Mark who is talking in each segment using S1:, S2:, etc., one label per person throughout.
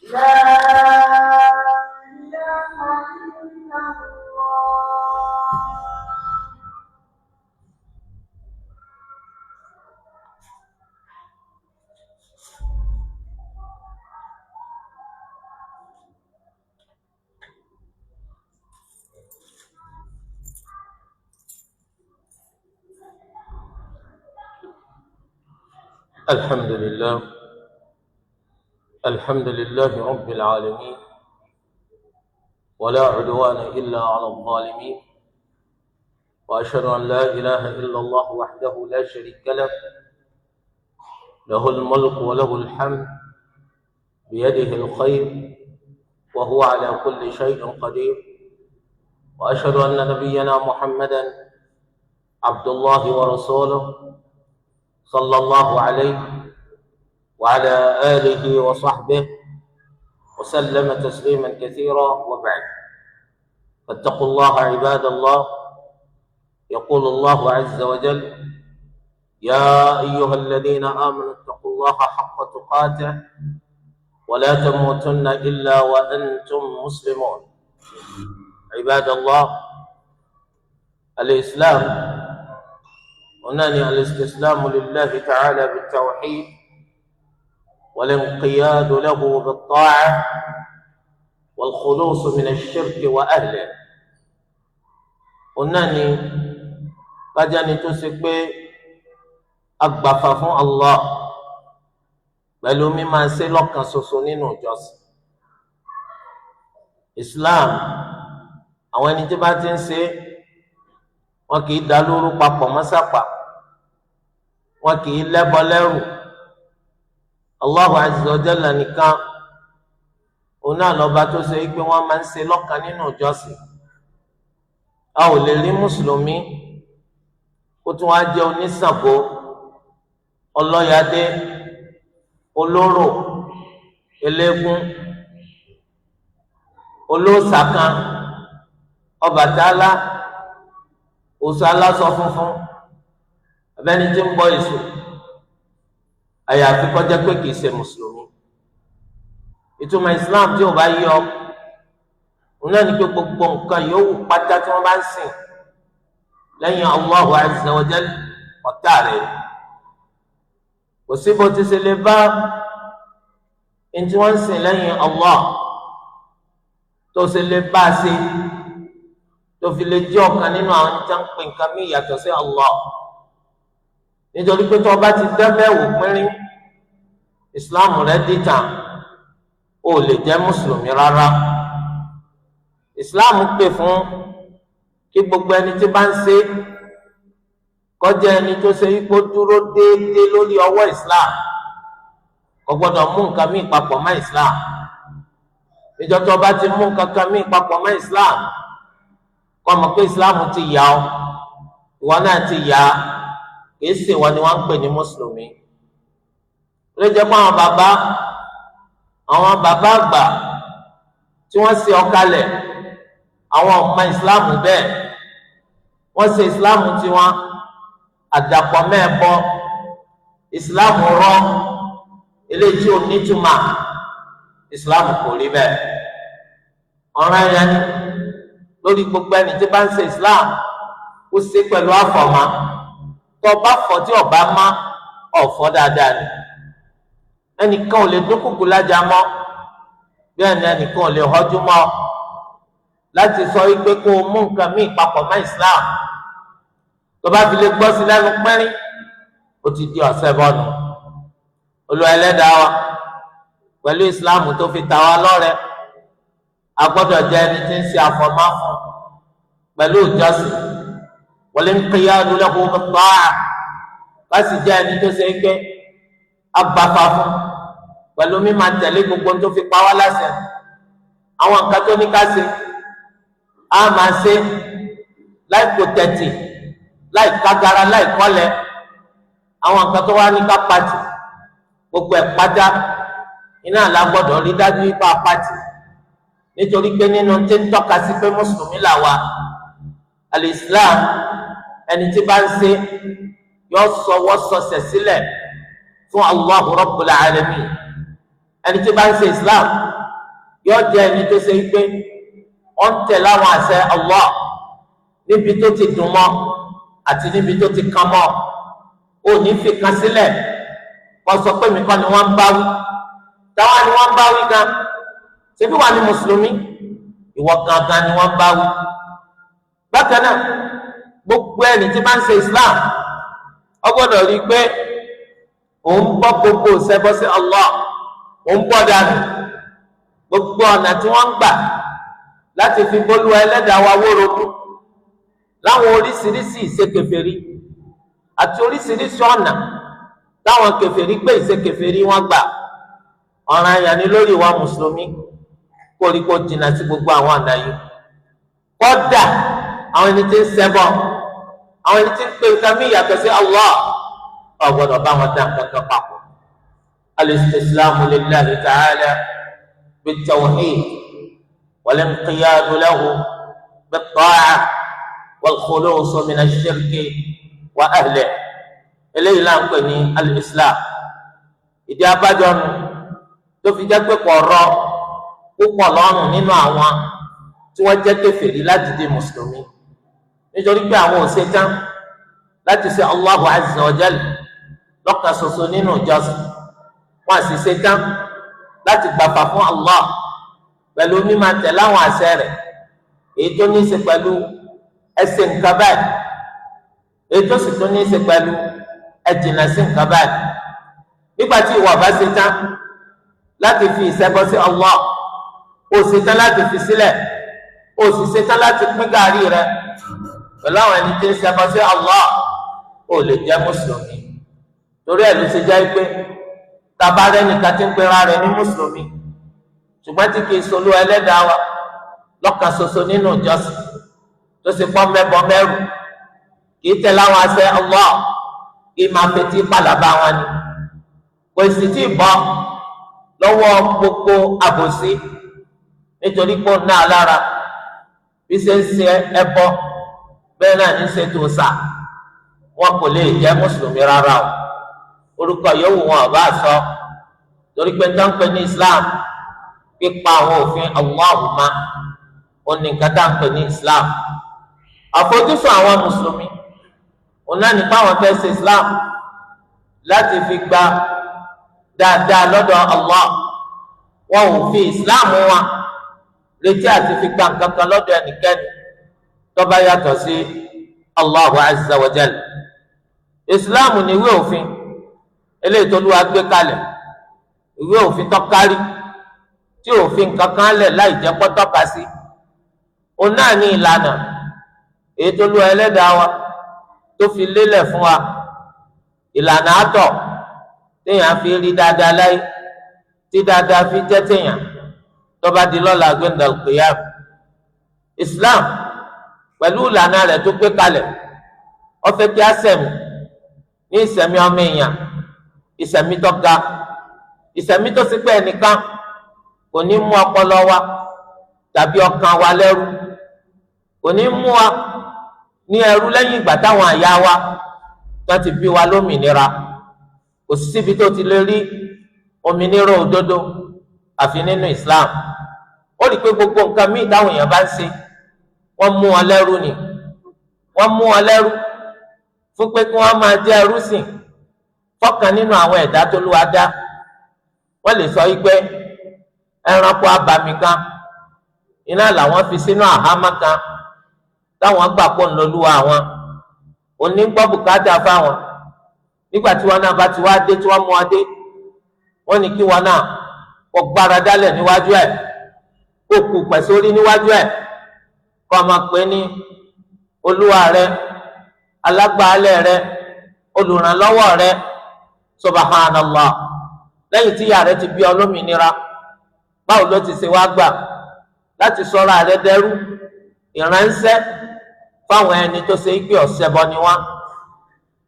S1: لا إله إلا الله.
S2: الحمد لله، الحمد لله رب العالمين، ولا عدوان إلا على الظالمين، وأشهد أن لا إله إلا الله وحده لا شريك له، له الملك وله الحمد، بيده الخير وهو على كل شيء قدير، وأشهد أن نبينا محمدا عبد الله ورسوله صلى الله عليه وعلى آله وصحبه وسلم تسليما كثيرا. وبعد، فاتقوا الله عباد الله. يقول الله عز وجل: يا أيها الذين آمنوا اتقوا الله حق تقاته ولا تموتن إلا وأنتم مسلمون. عباد الله، الإسلام هنا الاستسلام لله تعالى بالتوحيد، والانقياد له بالطاعة، والخلوص من الشرك وأهله. Onani kájáni tó ṣe pé agbàfà fún Allah pẹ̀lú mímáa ṣe lọ́kàn ṣoṣo nínú ìjọsìn. Islam, àwọn ẹni tí bá ti ń ṣe, wọn kì í da lóru papọ̀ mọ́sápà, wọn kì í lẹ́bọ lẹ́rù. Allahu azza wa jalla nìkan òun náà lọ́ba tó ṣe pé wọ́n máa ń ṣe lọ́kàn nínú ìjọsìn. A ò lè rí mùsùlùmí kó tún wá jẹ́ oníṣàngó, ọlọ́yàdé, olóró, eléégún, olóòṣàkan, Ọbàtálá, òòṣà aláṣọ funfun, abẹ́ni tí ń bọ èṣù, àyàfi kó jẹ́ pé kìí ṣe mùsùlùmí. Ìtumọ̀ Islam tí ò bá yọ òun náà ní pé gbogbo nǹkan yòówù pátá tí wọ́n bá ń sìn lẹ́yìn Allahu azza wa jal ọ̀tá rẹ̀. Kò sí bó ti ṣe lè bá ẹni tí wọ́n ń sìn lẹ́yìn Allah tó ṣe lè bá a ṣe tó fi lè jẹ́ ọ̀kan nínú àwọn tí wọ́n ń pè nǹkan mí ìyàtọ̀ sí Allah. Nítorí pé tó o bá ti dẹ́bẹ̀ wò pínrín, Islam rẹ̀ dìtàn, o lè jẹ́ mùsùlùmí rárá. Islam pè fún kí gbogbo ẹni tí bá ń ṣe kọjá ẹni tó ṣe ipò dúró déédéé lórí ọwọ́ Islam. Kò gbọ́dọ̀ mú nǹkan míì papọ̀ mọ́ Islam. Ìjọ tó bá ti mú nǹkan kan míì papọ̀ mọ́ Islam, kó mọ̀ pé Islam ti yà ọ́, ìwọ náà ti yà á, kìí ṣe ìwọ ni wọ́n ń pè ní mùsùlùmí. Ó lè jẹ́ pé àwọn bàbá àgbà tí wọ́n ṣe ọ̀kalẹ̀, àwọn ọmọ Islam bẹ́ẹ̀, wọ́n ṣe Islam tiwọn àdàpọ̀ mẹ́ẹ̀bọ, Islam rọ eléyìí tí ò nítumọ̀. Islam kò rí bẹ́ẹ̀. Ọ̀ràn yẹn ni lórí gbogbo ẹni tí bá ń ṣe Islam kó ṣe pẹ̀lú àfọ̀mọ́. Tó bá fọ̀ tí ọba má ọ̀fọ́ dáadáa ni. Ẹnìkan ò lè dúnkùkù lájà mọ́, bẹ́ẹ̀ ni ẹnìkan ò lè họ́jú mọ́ láti sọ wípé kó o mú nǹkan míì papọ̀ mọ́ Islam. Tó bá fi lè gbọ́ sí lẹ́nu pẹ́rín, ó ti di ọ̀sẹ̀ bọ́nu. Olúwa ẹlẹ́dàá wa pẹ̀lú Islam tó fi ta wá lọ́rẹ, a gbọ́dọ̀ jẹ́ ẹni tí ń ṣe àfọ̀mọ́ fún pẹ̀lú ìjọsìn. Wal-inqiyadu lahu bit-ta'a, láti jẹ́ ẹni tó ṣe é pé agbáfa fún pẹ̀lú mímá tẹ̀lé gbogbo tó fi pa wá láṣẹ. Àwọn nǹkan tó ní ká ṣe á máa ṣe láì kò tẹ̀tì, láì kágara, láì kọ́lẹ̀. Àwọn nǹkan tó wá ní ká pàtì, gbogbo ẹ̀ pátá iná la gbọ́dọ̀ rí dájú ipá pàtì, nítorí pé nínú tí ń tọ́ka sí pé mùsùlùmí là wà, al-Islam, ẹni tí bá ń ṣe yọ sọwọ́ sọsẹ̀ sílẹ̀ fún Allahu Rabbul Alamin. Ẹni tí bá ń ṣe Islam yóò jẹ́ ẹni tó ṣe pé ó ń tẹ̀ láwọn àṣẹ Allah níbi tó ti dùn mọ́ àti níbi tó ti kàn mọ́. Ó ní fi kan sílẹ̀ kó sọ pé mi kọ́ ni wọ́n ń bá wí. Táwa ni wọ́n ń bá wí gan? Ṣebí wà ní mùsùlùmí, ìwọ gangan ni wọ́n ń bá wí. Bákan náà, gbogbo ẹni tí bá ń ṣe Islam ó gbọ́dọ̀ rí i pé òun bọ́ gbogbo ìṣẹ́bọ sí Allah, òun bọ́ dànù gbogbo ọ̀nà tí wọ́n ń gbà láti fi bólú ẹlẹ́dàá wa wórogún láwọn oríṣiríṣi ìṣekèfèrí àti oríṣiríṣi ọ̀nà táwọn kèfèrí gbé ìṣekèfèrí wọn gbà. Ọ̀ràn àyàn ni lórí wa mùsùlùmí kórìkò jìnnà sí gbogbo àwọn ọ̀nà yìí. Kódà àwọn ẹni tí ń ṣẹbọ, àwọn ẹni tí ń pè nǹkan mí yàtọ̀ sí Allah, ò gbọ́dọ̀ bá wọn dá nǹkan kan papọ̀. Al-istislamu lillahi ta'ala bit-tawhid wal-inqiyadu lahu bit-ta'a wal-khulusu min ash-shirki wa ahlihi. Eléyìí là ń pè ní al-islam. Ìdí abájọ nu tó fi jẹ́ pé kò rọ púpọ̀ lọ́rùn nínú àwọn tí wọ́n jẹ́ kèfèrí láti di mùsùlùmí, nítorí pé àwọn ò ṣetán láti ṣe Allahu azza wa jal lọ́kàn ṣoṣo nínú ìjọsìn. Wọ́n sì ṣetán láti gbàfà fún Allah pẹ̀lú mímá tẹ̀lé àwọn àṣẹ rẹ̀, èyí tó ní í ṣe pẹ̀lú ẹsẹ̀ nǹkan báyìí, èyí tó sì tún ní í ṣe pẹ̀lú ẹ̀jìnà sí nǹkan báyìí. Nígbà tí ìwọ bá ṣetán láti fi ìṣẹbọ sí Allah, ó ṣetán láti fi sílẹ̀, ó sì ṣetán láti pín gàrí rẹ̀ pẹ̀lú àwọn ẹni tí ń ṣẹbọ sí Allah, ó lè jẹ́ mùsùlùmí. Torí ẹ̀ ló ṣe jẹ́ pé tabarẹ́ nìkan tí ń pera rẹ̀ ní mùsùlùmí, ṣùgbọ́n tí kìí solú ẹlẹ́dàá wa lọ́kàn ṣoṣo nínú ìjọsìn, tó ṣe pọ́ mẹ́bọ mẹ́rù, kìí tẹ̀lé àwọn àṣẹ Allah, kìí máa fetí pàlàbà wọn ni, kò sì tí ì bọ́ lọ́wọ́ gbogbo àbòsí, nítorí pé ó ná lára bí ṣe ń ṣe ẹbọ bẹ́ẹ̀ náà ní ṣe tó sà. Wọn kò lè jẹ́ mùsùlùmí rárá o, orúkọ yòówù wọn ọba sọ, torí pé tó ń pè ní Islam pípa àwọn òfin Allahumma ó ní nǹkan tá ń pè ní Islam. Àfojúsùn àwọn mùsùlùmí òun náà nípa àwọn fẹ́ ṣe Islam láti fi gba dáadáa lọ́dọ̀ Allah. Wọn ò fi Islam wọn retí àti fi gba nǹkan kan lọ́dọ̀ ẹnikẹ́ni tó bá yàtọ̀ sí Allahu azza wa jal. Islam ní ìwé òfin eléyìí tó Olúwa gbé kalẹ̀, ìwé òfin tó kárí tí òfin kankan lẹ̀ láì jẹ́ pọ́ tọ́ka sí. Òun náà ní ìlànà èyí tó Olúwa ẹlẹ́dàá wa tó fi lélẹ̀ fún wa, ìlànà àtọ̀ téèyàn fi rí dáadáa láyé, tí dáadáa fi jẹ́ téèyàn tó bá di lọ́la gbẹ̀ndàl qiyam. Islam pẹ̀lú ìlànà rẹ̀ tó gbé kalẹ̀, ó fẹ́ kí á sẹ̀mí ní ìsẹ̀mí ọmọ èèyàn, ìsẹ̀mí tó ga, ìsẹ̀mí tó sì pé ẹnìkan kò ní mú ọpọlọ wa tàbí ọkàn wa lẹ́rú, kò ní mú wa ní ẹrú lẹ́yìn ìgbà táwọn àyà wa tó ti bí wa lómìnira. Kò síbi tó ti lè rí òmìnira òdodo àfi nínú Islam. Ó rí i pé gbogbo nǹkan míì táwọn èèyàn bá ń ṣe, wọ́n mú wọn lẹ́rú ni. Wọ́n mú wọn lẹ́rú fún pé kí wọ́n máa jẹ́ ẹrú sìn fọ́kàn nínú àwọn ẹ̀dá tó Olúwa dá. Wọ́n lè sọ wípé ẹranko abàmì kan iná làwọn fi sínú àhámọ́ kan táwọn gbà pọ̀ ńlọlúwa àwọn onígbọ́ bùkátà fáwọn. Nígbà tí wọn náà bá ti wá dé, tí wọ́n mú wọn dé, wọ́n ní kí wọn náà kó gbára dálẹ̀ níwájú ẹ̀, kó kú pẹ̀sórí níwájú ẹ̀, kó máa pè ní olúwa rẹ, alágbàálẹ̀ rẹ, olùrànlọ́wọ́ rẹ. Subhanallah. Lẹ́yìn tí ìyá rẹ ti bí ọ lómìnira, báwo ló ti ṣe wá gbà láti sọ̀rọ̀ àrẹ dẹrú ìránṣẹ́ fáwọn ẹni tó ṣe pé ọ̀ṣẹbọ ni wọ́n?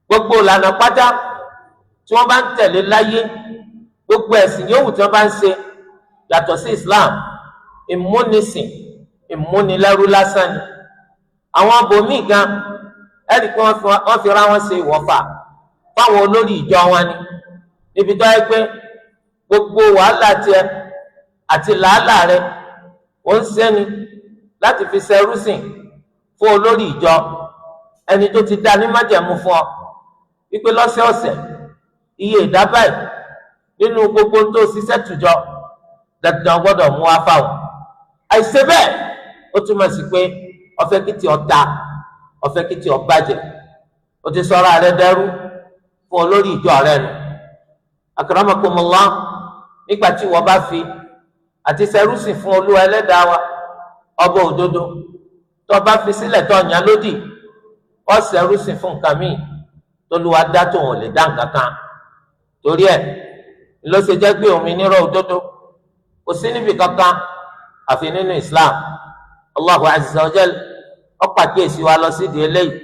S2: Gbogbo ìlànà pátá tí wọ́n bá ń tẹ̀lé láyé, gbogbo ẹ̀sìn yòówù tí wọ́n bá ń ṣe yàtọ̀ sí Islam, ìmúnisìn ìmúnilẹ́rú lásán ni. Àwọn abòmíì gan ẹ̀rí pé wọ́n fi ra wọn ṣe ìwọ̀fà fáwọn olórí ìjọ wọn ni, níbi tó yẹ pé Gbogbo wàhálà tiẹ̀ àti làálàá rẹ ó ń sẹ́ni láti fi ṣẹrú sìn fún olórí ìjọ, ẹni tó ti dá ní májẹ̀mú fún ọ wípé lọ́sẹ̀ọ̀sẹ̀ iye ìdá báyìí nínú gbogbo tó ṣiṣẹ́ tùjọ dandan gbọ́dọ̀ mú wá fáwọn. Àìṣe bẹ́ẹ̀ ó túmọ̀ sí pé ọ̀fẹ́ kìtì ọ̀tá, ọ̀fẹ́ kìtì ọ̀bàjẹ́, ó ti sọ̀rọ̀ àrẹ dẹrú fún olórí ìjọ rẹ nù. Akramakumullah, nígbà tí wọ́n bá fi àti ṣẹrúsìn fún Olúwa ẹlẹ́dàá wa ọba òdodo tó bá fi sílẹ̀ tó yàn lódì, ó ṣẹrúsìn fún nǹkan míì tólúwa dá tóun ò lè dá nǹkan kan. Torí ẹ̀ ló ṣe jẹ́ pé òmìnira òdodo kò sí níbi kankan àfi nínú Islam. Allahu azza wa jal ó pàkíyèsí wa lọ sídìí eléyìí.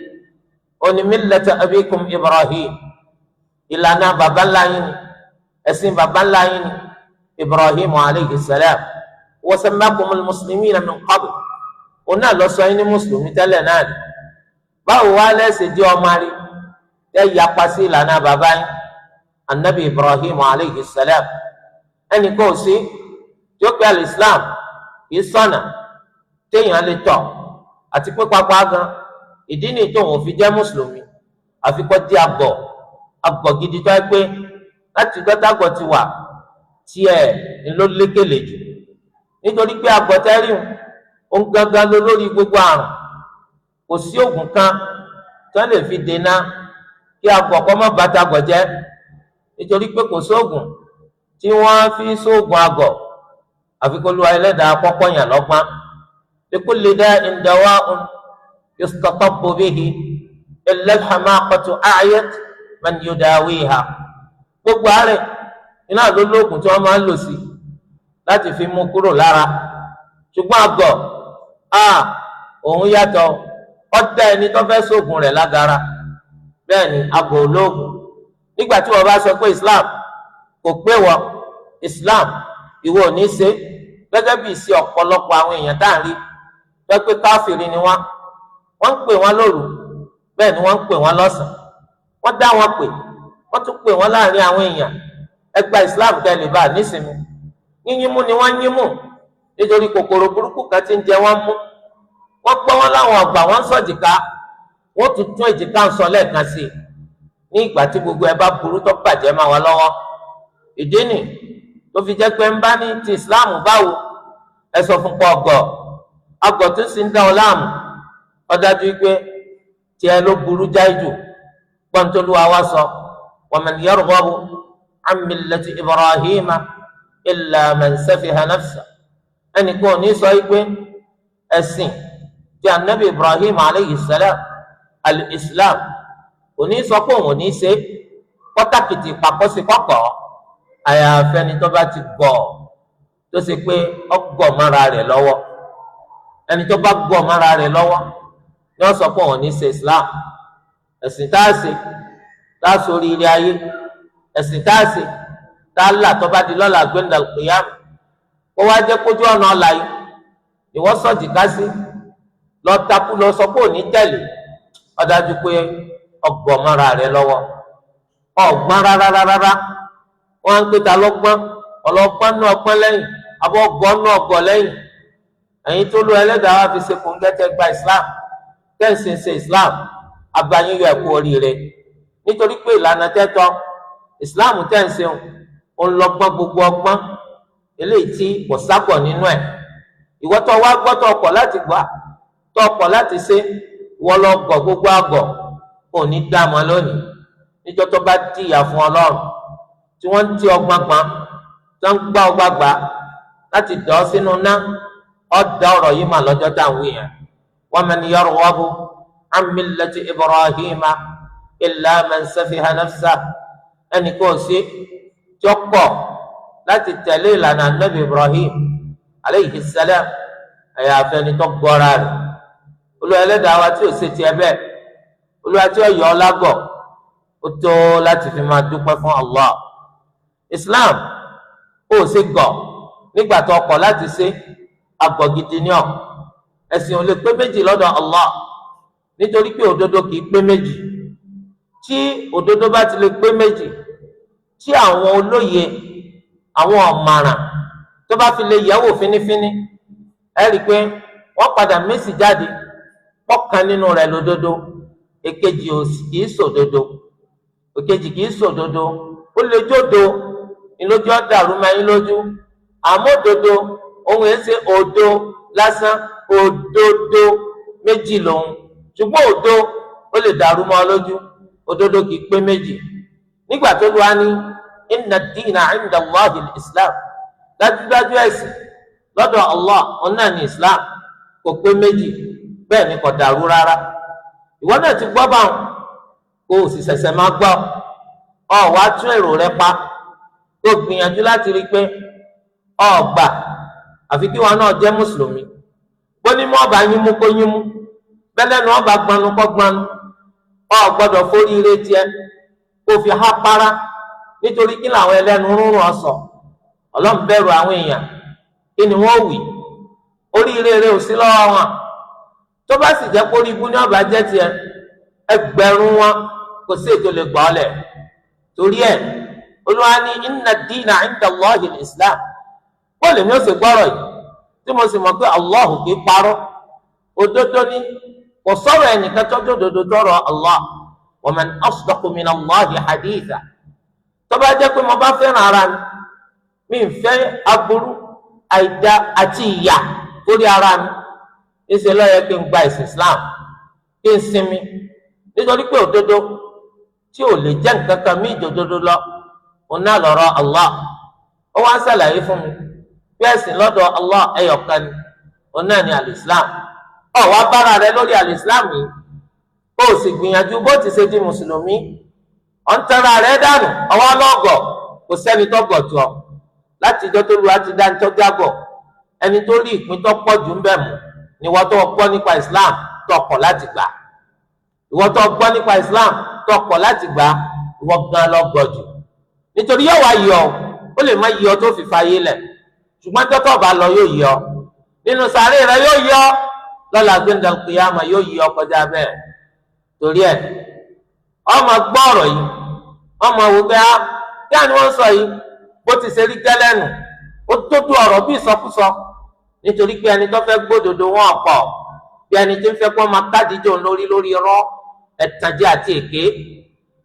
S2: Ó ní millata abikum Ibrahim, ìlànà baba ńlá yín ni, ẹ̀sìn baba ńlá yín ni Ibrahim alayhi salam. Wa sammakumul muslimina min qabl, òun náà lọ sọ yín ní mùsùlùmí tẹ́lẹ̀ náà ni. Báwo wá lẹ́sẹ̀ jẹ́ ọmọ rí tẹ́ yapa sí ìlànà baba yín anabi Ibrahim alayhi salam? Ẹnì kan ò sí tí ó pe al-Islam kì í sọ̀nà téèyàn lè tọ̀, àti pé pápá gan ìdí ni tóun ò fi jẹ́ mùsùlùmí, àfi kó jẹ́ àgọ̀, àgọ̀ gidi tó ẹ pé láti dọ́tàgọ̀ ti wà tiẹ̀ ló lékele jù. Nítorí pé àgọ̀ tẹ́rì ń gangan ló lórí gbogbo àrùn. Kò sí oògùn kan tó lè fi dènà kí àgọ̀ kó má bàtà àgọ̀ jẹ́, nítorí pé kò sóògùn tí wọ́n fi sóògùn àgọ̀ àfi kó Olúwa ẹlẹ́dàá kọ́kọ́ yàn lọ́gbọ́n. Likulli da'in dawa'un yustatabbu bihi illa al-hamaqatu a'yat man yudawiha. Gbogbo àárẹ̀ iná ló lóògùn tí wọ́n máa ń lò sí láti fi mú kúrò lára, ṣùgbọ́n àgọ̀ a òun yàtọ̀, ọ̀dà ẹni tó fẹ́ sóògùn rẹ̀ lágara. Bẹ́ẹ̀ ni àgọ̀ olóògùn. Nígbà tí wọ́n bá sọ pé Islam kò pé wọ, Islam ìwọ ò ní ṣe, gẹ́gẹ́ bí ìṣe ọ̀pọ̀lọpọ̀ àwọn èèyàn tá à ń rí pé káfíìrì ni wọ́n, wọ́n ń pè wọ́n lóru, bẹ́ẹ̀ ni wọ́n ń pè wọ́n lọ́sàn-án, wọ́n dá wọn pè, wọ́n tún pè wọ́n láàrin àwọn èèyàn, ẹ gba Islam kẹ́ lè bá nísìnyí. Yíyín mú ni wọ́n yín mú, nítorí kòkòrò burúkú kan ti ń jẹ wọ́n mú. Wọ́n gbọ́ wọn láwọn ọgbà, wọ́n ń sọ̀jìká, wọ́n tún tún èjìká ń sọ lẹ́ẹ̀kan sí i ní ìgbà tí gbogbo ẹ bá burú tó bàjẹ́ máa wá lọ́wọ́. Ìdí nì tó fi jẹ́ pé ń bá ní ti Islam báwo, ẹ sọ fún pọ̀ ọgọ̀ àgọ̀ tó sì ń dá ọ láàmú, ó dájú pé tiẹ̀ ló burú jáì jù. Gbọ́ntolúwa wá sọ, wa man yarghabu an millati Ibrahima illa man safiha nafsa. Ẹnìkan ò ní sọ pé ẹ̀sìn tí anabi Ibrahim aleyhi salam al-Islam kò ní sọ pé òun ò ní ṣe pọ́tàkìtì pàkọ́sí kọ́kọ́, àyàfẹ́ni tó bá ti gọ̀ tó ṣe pé ọgọ̀ mọ́ra rẹ̀ lọ́wọ́. Ẹni tó bá gọ̀ mọ́ra rẹ̀ lọ́wọ́ ni wọ́n sọ pé òun ò ní ṣe Islam. Ẹ̀sìn tá a ṣe tá a sórí ilé ayé, ẹ̀sìn tá a ṣe tá a là tó bá di lọ́la gbẹ̀ndà kìyàm, kó wá jẹ́ kójú ọ̀nà ọ̀la yìí ni wọ́n sọ jìká sí lọ takú lọ sọ pé òní tẹ̀lé, ó dájú pé ọgbọ̀n mọ́ra rẹ̀ lọ́wọ́, ọgbọ́n rárárárá. Wọ́n á ń pè ta lọ́gbọ́n, ọlọ́gbọ́n náà ọgbọ́n lẹ́yìn, àbọ̀ ọgbọ́n náà ọgbọ́n lẹ́yìn. Ẹ̀yin tó lu ẹlẹ́dàá wa fi ṣe kòńgẹ́tẹ̀ gba Islam, tẹ̀sí ṣe Islam, abayín yọ ẹ̀kú oríire. Nítorí pé ìlànà tẹ́tọ́ Islam tẹ̀sí ń lọ́gbọ́n gbogbo ọgbọ́n eléyìí tí kò sápọ̀ nínú ẹ̀. Ìwọ tó wá gbọ́ tó ọkọ̀ láti gbà tó ọkọ̀ láti ṣe, wọ́n lọ gọ̀ gbogbo àgọ̀, kò ní dá mọ́ lónìí. Níjọ́ tó bá dìyà fún Ọlọ́run tí wọ́n ń ti ọgbọ́n gbọ́n tó ń gbá ọgbà gbà láti dọ̀ ọ́ sínú ná, ọ̀dà ọ̀rọ̀ yìí mà lọ́jọ́ tá à ń wí yẹn. Wa man yarghabu an millati Ibrahima illa man safiha nafsahu. Ẹnì kan sí tí ó kọ̀ láti tẹ̀lé ìlànà Nabi Ibrahim alayhi salam, àyàfẹ́ ni tó gbọ́ra rẹ̀. Olúwa ẹlẹ́dàá wa tí ò ṣe tiẹ̀ bẹ́ẹ̀, Olúwa tí ó yọ ọ́ lágọ̀, ó tó láti fi máa dúpẹ́ fún Allah. Islam ó ṣe gọ̀ nígbà tó kọ̀ láti ṣe, àgọ̀ gidi ni ọ́. Ẹ̀sìn ò lè pé méjì lọ́dọ̀ Allah, nítorí pé òdodo kì í pé méjì. Tí òdodo bá ti lè pé méjì, tí àwọn olóye, Àwọn ọ̀màràn tó bá fi lè yẹ̀wò fínífíní, ẹ rí i pé wọ́n padà mẹ́sì jáde pọ̀kan nínú rẹ̀ lódodo, èkejì kì í sòdodo, èkejì kì í sòdodo. Ó lè jódo ìlójú ọ̀dàrú mẹ́yìn lójú, àmọ́ òdodo ohun èsè òdo lásán, òdodo méjì lòun, ṣùgbọ́n òdo ó lè dàrú mọ́ ọ lójú, òdodo kì í pé méjì. Nígbà tó lù wá ní inna ad-dina 'inda Allahi al-Islam, dájúdájú ẹ̀sìn lọ́dọ̀ Allah òun náà ní Islam, kò pé méjì, bẹ́ẹ̀ ni kò dàrú rárá. Ìwọ náà ti gbọ́ báwọn, kó o sì ṣẹ̀ṣẹ̀ máa gbọ́ ọ wá tún èrò rẹ pa, kó o gbìyànjú láti rí i pé ọ gbà àfi kí wọn náà jẹ́ mùsùlùmí. Bó ní mọ́ ọba yín mú kó yín mú, bẹ́lẹ́ nu ọba gbanu kọ́ gbanu, ọ gbọ́dọ̀ forí ire tiẹ̀ kó fi há para nítorí kí làwọn ẹlẹ́nu rúnrún ọ̀sọ̀. Ọlọ́run bẹ̀rù àwọn èèyàn, kí ni wọ́n wì? Oríire rẹ ò sí lọ́wọ́ wọn. Tó bá sì jẹ́ kórí ibú ní ọba jẹ́ tiẹ̀, ẹgbẹ̀rún wọn kò sí ètò lè gbọ́ lẹ̀. Torí ẹ̀ Olúwa ní inna ad-dina 'inda Allahi al-Islam. Bó lèmi ó sì gbọ́rọ̀ yìí tí mo sì mọ̀ pé Allah kì í parọ́, òdodo ni, kò sọ̀rọ̀ ẹnìkan tọ́jú òdodo tọrọ Allah. Wa man asdaqu min Allahi haditha. Tó bá jẹ́ pé mo bá fẹ́ràn ara mi, mi ń fẹ́ aburú, àìda àti ìyà lórí ara mi, ìṣe ló yẹ kí n gba ìsìn Islam, kí n sinmi, nítorí pé òdodo tí ò lè jẹ́ nǹkan kan mí ìjòdodo lọ, òun náà lọ́rọ̀ Allah. Ó wá ń ṣàlàyé fún mi bí ẹ̀sìn lọ́dọ̀ Allah ẹyọkan ni, òun náà ni al-Islam. Ó wá bára rẹ lórí al-Islam yìí, ó sì gbìyànjú bó ti ṣe di mùsùlùmí, ọ̀ ń tẹ́ra rẹ dànù, ọwọ́ lọ́gọ̀, kò sẹ́ni tó gọ̀ tó ọ. Láti ìjọ tó lu àti dáńtọ́ jágọ̀, ẹni tó rí ìpín tó pọ̀ jù ń bẹ̀ mú ni wọ́n tó gbọ́ nípa Islam tó kọ̀ láti gbà. Ìwọ tó gbọ́ nípa Islam tó kọ̀ láti gbà, ìwọ gan lọ gọ̀ jù. Nítorí yóò wá yọ, ó lè má yọ tó fi fàyè lẹ̀, ṣùgbọ́n tọ́tọ̀ bá lọ yóò yọ. Nínú sàárè rẹ yóò yọ, lọ́la gbẹ̀ndàkìyàmà yóò yọ kọjá bẹ́ẹ̀. Torí ẹ̀ ọmọ gbọ́ ọ̀rọ̀ yìí, ọmọ wò pé á kí á ni wọ́n sọ yìí, bó ti ṣe rí gẹ́lẹ́nu, ó tójú ọ̀rọ̀ bí ìsọkúsọ. Nítorí pé ẹni tó fẹ́ gbódodo wọn pọ̀, bí ẹni tí ń fẹ́ kó máa kádìjọ lórí lórí irọ́, ẹ̀tànjẹ àti èké.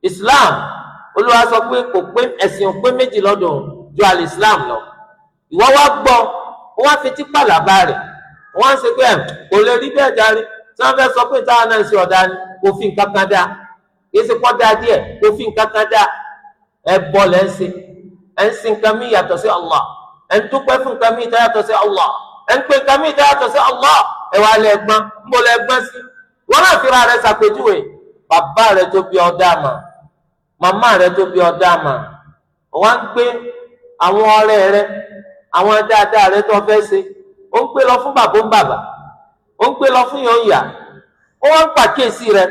S2: Islam, Olúwa sọ pé kò pé ẹ̀sìn ò pé méjì lọ́dọ̀ ju al-Islam lọ. Ìwọ wá gbọ́, wọ́n wá fetí pàlàbà rẹ̀, wọ́n á ṣe pé ẹ̀ kò lè rí bẹ́ẹ̀ járe. Tí wọ́n fẹ́ sọ pé táwọn náà ń ṣe ọ̀dà ni, kò fi nǹkan kan dá, kì í ṣe pọ́ dá díẹ̀, kò fi nǹkan kan dá. Ẹ bọ́ lẹ́ ń ṣe, ẹ ń sin nǹkan mí yàtọ̀ sí Allah, ẹ ń dúpẹ́ fún nǹkan mí yàtọ̀ sí Allah, ẹ ń pè nǹkan mí yàtọ̀ sí Allah. Ẹ wà lẹ gbọ́n, ń bọ̀ lẹ gbọ́n sí. Wọ́n náà fira rẹ ṣàpèjúwe, bàbá rẹ tó bí ọ dá mà, màmá rẹ tó bí ọ dá mà, wọ́n á ń gbé àwọn ọ̀rẹ́ rẹ, àwọn dáadáa rẹ tó fẹ́ ṣe, ó ń gbé lọ fún bàbá ń bàbá, ó ń gbé lọ fún yàn yà, ó wá ń pàkíyèsí rẹ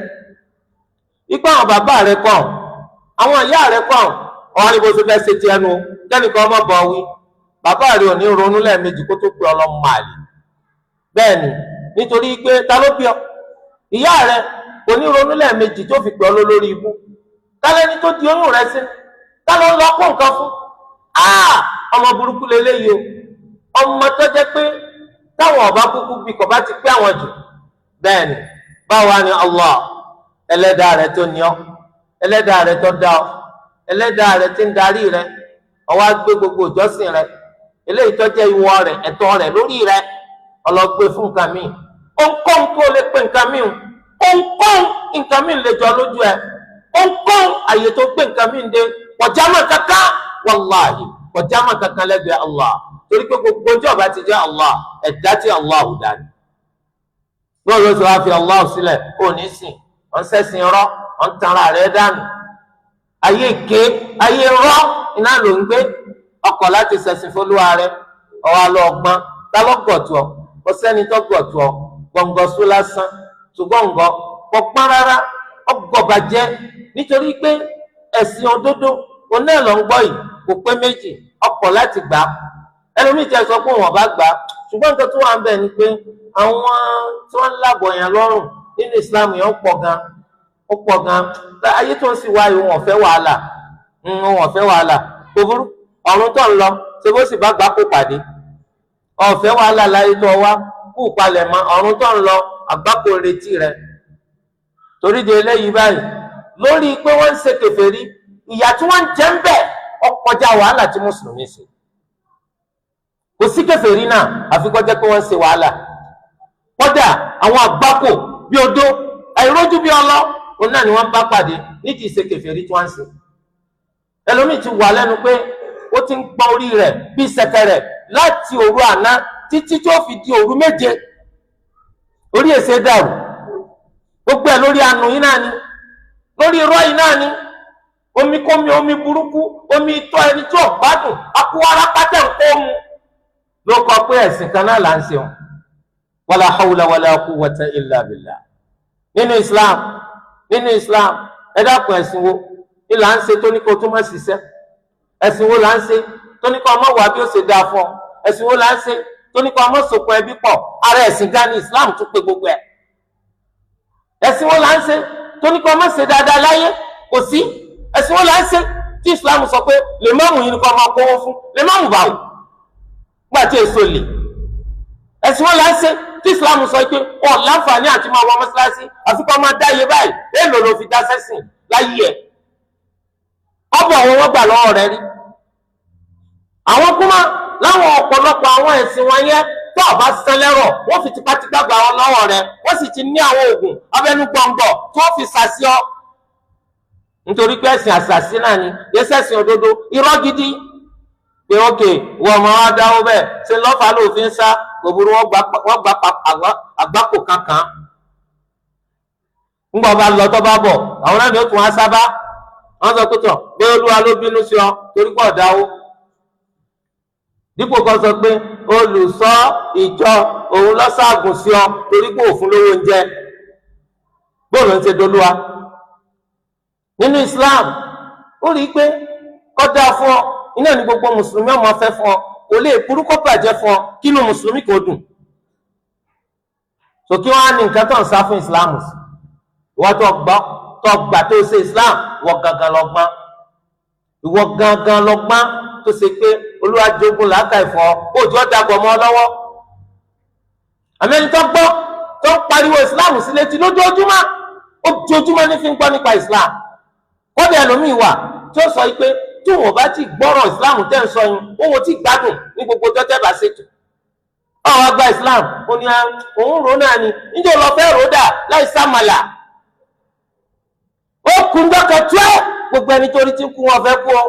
S2: ipá àwọn bàbá rẹ kọ́, àwọn ìyá rẹ kọ́, ọ̀hún ni bó ṣe fẹ́ ṣe tiẹ̀ nu, kẹ́nìkan ọmọ bọ̀ wí. Bàbá rẹ ò ní ronú lẹ́ẹ̀mejì kó tó pé ọlọ́mọ àlè. Bẹ́ẹ̀ ni, nítorí pé ta ló bí ọ? Ìyá rẹ kò ní ronú lẹ́ẹ̀mejì tó fi pè ọ́ lórí ibú. Tálẹ́ni tó di oyún rẹ sí? Ta ló ń lọ kó nǹkan fún? Ọmọ burúkú leléyìí o. Ọmọ tó jẹ́ pé táwọn ọba kúkú bí kò bá ti pé àwọn jù. Bẹ́ẹ̀ ni, báwa ni Allah, ẹlẹ́dàá rẹ tó ní ọ, ẹlẹ́dàá rẹ tó dá ọ, ẹlẹ́dàá rẹ tí ń darí rẹ, ó wá gbé gbogbo ìjọsìn rẹ, eléyìí tó jẹ́ ìwọ rẹ, ẹ̀tọ́ rẹ lórí rẹ, ọlọ́gbé fún nǹkan míì. Ohunkóhun tó lè pé nǹkan míì, ohunkóhun nǹkan míì lè jọ lójú ẹ, ohunkóhun àyè tó gbé nǹkan míì dé, kọjá mọ́ kankan, wàláhì kọjá mọ́ kankan lẹ́gbẹ̀ẹ́ Allah. Torí pé gbogbo ojú ọba ti jẹ́ Allah, ẹ̀dá tí Allah ò dá ni. Bóòlù ó sì wá fi Allah sílẹ̀, ó ní sìn, ọ̀n sẹ́sìn rọ́, ọ̀n tanra rẹ̀ dànù. Ayé ké, ayé rọ́, iná ló ń gbé. Ọkọ̀ láti sẹ̀sìn fọlúwa rẹ̀, ọ̀wá lọ ọgbọ́n, ta ló gọ̀tù ọ? Kò sẹ́ni tó gọ̀tù ọ, gbọ̀ngàn só lásán, ṣùgbọ́n kò pọ́n rárá, ọgọ̀bàjẹ́. Nítorí pé ẹ̀sìn òdodo, òun náà ló ń gbọ́ yìí, kò pé méjì, ọkọ̀ láti gbà á. Ẹlòmíì jẹ́ sọ pé wọ́n bá gbà á, ṣùgbọ́n nǹkan tó wà ń bẹ̀ ni pé àwọn tí wọ́n ń lábọ̀ yẹn lọ́rùn nínú Islam yẹn ó pọ̀ gan, ó pọ̀ gan. Ayé tó ń sì wáyé wọn ò fẹ́ wàhálà, wọn ò fẹ́ wàhálà. Kò burú, ọ̀run tó ń lọ Ṣé bó sì bá gbà kó pàdé? Ọ̀fẹ́ wàhálà láyé tó wá kú palẹ̀ mọ́ ọ̀run tó ń lọ, àgbákò retí rẹ̀. Torí de eléyìí báyìí, lórí pé wọ́n ń ṣe kèfèrí, ìyà tí wọ́n ń jẹ ń bẹ̀ ọkọjá wàhálà tí mùsùlùmí ṣe. Kò sí kèfèrí náà àfi kó jẹ́ pé wọ́n ń ṣe wàhálà. Kódà àwọn àgbákò bí odó, àìrójú bí ọlọ́, òun náà ni wọ́n bá pàdé ní ti ṣe kèfèrí tí wọ́n ń ṣe. Ẹlòmíì ti wà lẹ́nu pé ó ti ń gbọ́n orí rẹ̀ bí ṣẹ̀kẹ̀rẹ̀ láti òru àná títí tí ó fi di òru méje. Orí èsè dàrú. Gbogbo ẹ̀ lórí àánú yìí náà ni, lórí irọ́ yìí náà ni, omi kómi, omi burúkú, omi itọ́ ẹni tí ò gbádùn, akúwárá pátá ń kó mu. Ló kọ pé ẹ̀sìn kan náà là ń ṣe wọn. Wala hawla wala quwwata illa billah. Nínú Islam, nínú Islam, ẹ dákun, ẹ̀sìn wo ni là ń ṣe tó ní kó tó má ṣiṣẹ́? Ẹ̀sìn wo là ń ṣe tó ní kó ọmọ wà bí ó ṣe dáa fún ọ? Ẹ̀sìn wo là ń ṣe tó ní kó ọmọ sòkun ẹbí pọ̀? Ara ẹ̀sìn gan ni Islam tún pé gbogbo ẹ̀. Ẹ̀sìn wo là ń ṣe tó ní kó ọmọ ṣe dáadáa láyé? Kò sí. Ẹ̀sìn wo là ń ṣe tí Islam sọ pé lè má mú yín ní kó ọmọ kówó fún lè má mú báwò gbà tí èso lè? Ẹ̀sìn wo là ń ṣe tí Islam sọ pé ọ̀ láǹfààní àti máa wọ mọ́ṣáláṣí àfi kó máa dá iye báyìí? Èèlò ló fi dá sẹ́sìn láyé ẹ̀? Ọ̀bọ̀ àwọn wọn gbà lọ́wọ́ rẹ rí. Àwọn kúmá láwọn ọ̀pọ̀lọpọ̀ àwọn ẹ̀sìn wọn yẹn, tó ọba sẹlẹ̀rọ̀, wọ́n fi tipátipá gbà wọn lọ́wọ́ rẹ, wọ́n sì ti ní àwọn oògùn abẹ́nú gbọ̀ngbọ̀ tí wọ́n fi sàṣì ọ́. Nítorí pé ẹ̀sìn àṣàṣì náà ni, yẹsẹ̀sìn òdodo, irọ́ gidi pé ókè wọ́n máa wá dáwọ́ bẹ́ẹ̀ ṣe lọ́fà lófin sá gbogbo wọ́n gba àgbákò kankan. Ńgbà bá lọ tó bá bọ̀, àwọn náà ni ó tún wá sábà wọ́n sọ pé tọ̀ pé Olúwa ló bínú sí ọ torí pọ̀ dáwó. Dípò kan sọ pé olùṣọ́ ìjọ òun lọ́sàgùn sí ọ torí pé òfin lówó oúnjẹ. Bóòlù ń ṣe dolúwa nínú Islam? Ó rí i pé kọjá fún ọ iná ní gbogbo mùsùlùmí ọmọ fẹ́ fún ọ, kò lè burúkú bàjẹ́ fún ọ kínú mùsùlùmí kò dùn. Sòkí wọn á ní nǹkan tó ń sá fún Islam sí. Ìwọ́n tó gbọ́ tó gbà tó ṣe Islam, ìwọ gangan lọ gbọ́n, ìwọ gangan lọ gbọ́n tó ṣe pé Olúwa jogún làákà ìfọ́ òjò dàgbọ̀ mọ́ lọ́wọ́. Àmì ẹni tó gbọ́ tó ń pariwo Islam sí létí lójoojúmọ́, ojoojúmọ́ ní fi ń gbọ́ nípa Islam. Kọ́dà ẹlòmíì wà tí ó sọ pé tí wọn bá ti gbọ́rọ̀ Islam tẹ́ ń sọ yín, òun ò tí gbádùn ní gbogbo tọ́tẹ́ bá ṣètò. Ọ̀hún àgbà Islam, ó ní òun rò náà ni níjẹ́ lọ fẹ́ rò dà láì sàmàlà. Ó kún dọ́kẹ̀ tó ẹ́ gbogbo ẹni torí tí ń kú wọn fẹ́ kú ọ.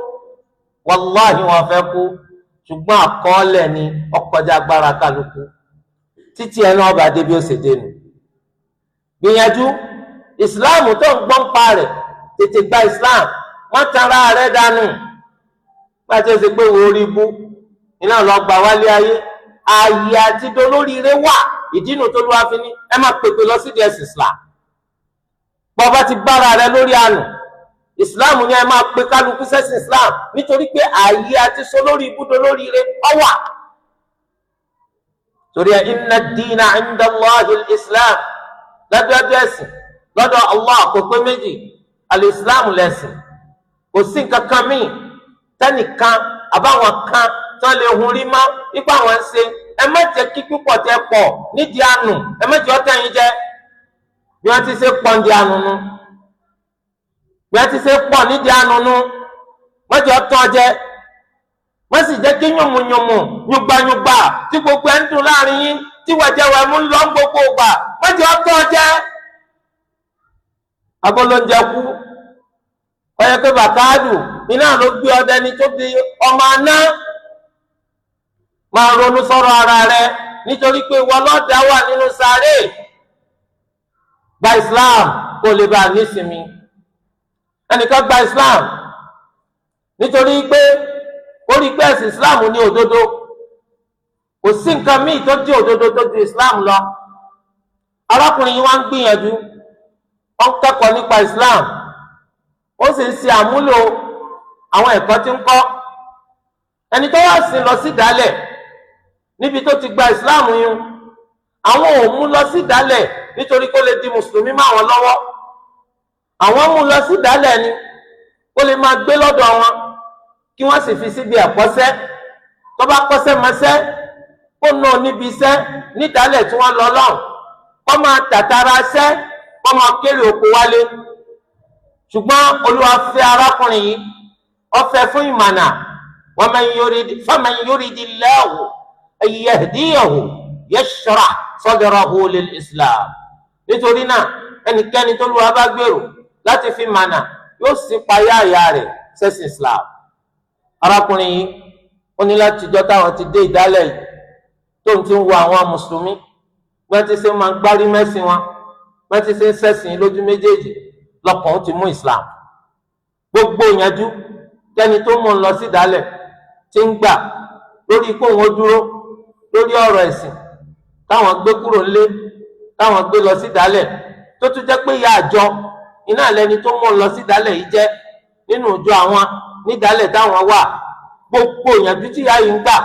S2: Wàláhì wọn fẹ́ kú, ṣùgbọ́n àkọọ́lẹ̀ ni ọkọjá agbára kálukú títí ẹ náà bá dé bí ó ṣe dé nu. Gbìyànjú Islam tó ń gbọ́n pa rẹ̀, tètè gba Islam, wọ́n tanra rẹ̀ dànù. Pàṣẹ ṣe pé wo orí ibú iná lọ gbà wálé ayé, ààyè àti dolóríire wà. Ìdínú tó lù wá fi ní ẹ máa pèpè lọ sídìí ẹ̀sìn Islam. Bọ́ba ti bára rẹ lórí àná, Islam ni ẹ máa pe kálukú sẹ́sìn Islam, nítorí pé ààyè àti solórí ibú dolóríire ọwà. Torí ẹ, inna ad-dina 'inda Allahi al-Islam, lọ́dọọdọ ẹ̀sìn lọ́dọ̀ Allah kò pé méjì, al-Islam lẹ̀sìn. Kò sí nǹkan kan míì tẹ́nìkan àbáwọn kan tí wọ́n lè hun rí mọ́ nípa àwọn ń ṣe. Ẹ má jẹ́ kí pípọ̀ tẹ pọ̀ nídìí àánú, ẹ má jẹ́ ọ̀tẹ̀ yín jẹ́. Bí wọ́n ti ṣe pọ̀ nídìí àánú nu, bí wọ́n ti ṣe pọ̀ nídìí àánú nu, wọ́n jẹ́ ọ̀tọ̀ jẹ́. Wọ́n sì jẹ́ kí yùmùyùmù yùgbàyùgbà tí gbogbo ẹ̀ ń dùn láàrin yín, tí wẹ̀jẹ̀wẹ̀mú ń lọ gbogbo gbà, wọ́n jẹ́ ọ̀tọ̀ jẹ́. Abolóúnjẹ kú ọyẹ pé bàkáàdù iná ló gbé ọdẹ ni tó di ọmọ aná. Máa ronú sọ̀rọ̀ ara rẹ, nítorí pé ìwọ lọ́dà wà nínú sáré. Gba Islam kó lè bá a nísinmi. Ẹnìkan gba Islam nítorí pé ó rí pé ẹ̀sìn Islam ní òdodo. Kò sí nǹkan míì tó jẹ́ òdodo tó ju Islam lọ. Arákùnrin yìí wá ń gbìyànjú, ó ń kẹ́kọ̀ọ́ nípa Islam, ó sì ń ṣe àmúlò àwọn ẹ̀kọ́ tí ń kọ́. Ẹni tó wá sí lọ sí ìdálẹ̀ níbi tó ti gba Islam yún, àwọn ò mú lọ sí ìdálẹ̀ nítorí kó lè di mùsùlùmí má wọn lọ́wọ́. Àwọn mú lọ sí ìdálẹ̀ ni kó lè máa gbé lọ́dọ̀ wọn, kí wọ́n sì fi síbi ẹ̀kọ́ṣẹ́. Tó bá kọ́ṣẹ́ mọṣẹ́ kó náà níbi iṣẹ́ nídàálẹ̀ tí wọ́n lọ lọ́hùn, kó máa tàtàrà ṣẹ́, kó máa kéré oko wálé. Ṣùgbọ́n Olúwa fẹ́ arákùnrin yìí, ó fẹ́ fún ìmọ̀nà. Faman yuridillahu an yahdiyahu yashrah sadrahu lil Islam. Nítorí náà ẹnikẹ́ni tó Olúwa bá gbèrò láti fi mànà yóò sì payá àyà rẹ̀ sẹ́sìn Islam. Arákùnrin yìí ó ní láti jọ táwọn ti dé ìdálẹ̀ yìí tó ń ti ń wo àwọn mùsùlùmí bí wọ́n ti ṣe máa ń gbárí mẹ́sìn wọn, bí wọ́n ti ṣe ń ṣẹ̀sìn lójú méjèèjì, lọ́kàn ó ti mú Islam. Gbogbo ìyànjú tẹni tó mú un lọ sí ìdálẹ̀ ti ń gbà lórí kó òun ó dúró lórí ọ̀rọ̀ ẹ̀sìn táwọn gbé kúrò ńlé, táwọn gbé lọ sí ìdálẹ̀, tó tún jẹ́ pé ìyá àjọ iná lẹni tó mú un lọ sí ìdálẹ̀ yìí jẹ́ nínú ìjọ àwọn nídàálẹ̀ táwọn wà. Gbogbo ìyànjú tí ìyá yìí ń gbà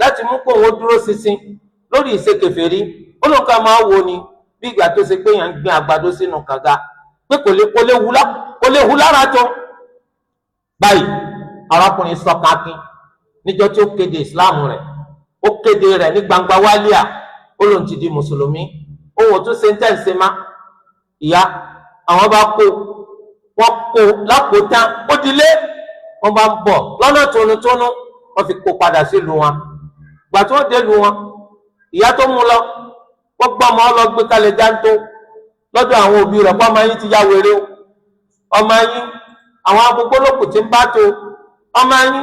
S2: láti mú kó òun dúró ṣinṣin lórí ìṣe kèfèrí, ó lóun ká máa wo ni bí ìgbà tó ṣe pé èèyàn ń gbin àgbàdo sínú kànga, pé kò lè hu lára tó. Báyìí arákùnrin sọ kákin níjọ́ tí ó kéde ìsìláàmù rẹ̀, ó kéde rẹ̀ ní gbangba wálíà, ó lóun ti di mùsùlùmí, òun ò tún ṣe ń tẹ̀sí má. Ìyá àwọn bá kó wọn kó lákòótán, ó dilé, wọn bá ń bọ̀ lọ́nà tónútónú, wọ́n fi kó padà sílùú wọn. Gbà tí wọ́n dé lu wọn, ìyá tó mú lọ, wọ́n gbọ́ ọmọ lọ gbé kalẹ̀ jáńtó lọ́dọ̀ àwọn òbí rẹ̀, pé ọmọ yín ti ya wèrè o, ọmọ yín àwọn agbógbólókù ti ń bá tó, ọmọ yín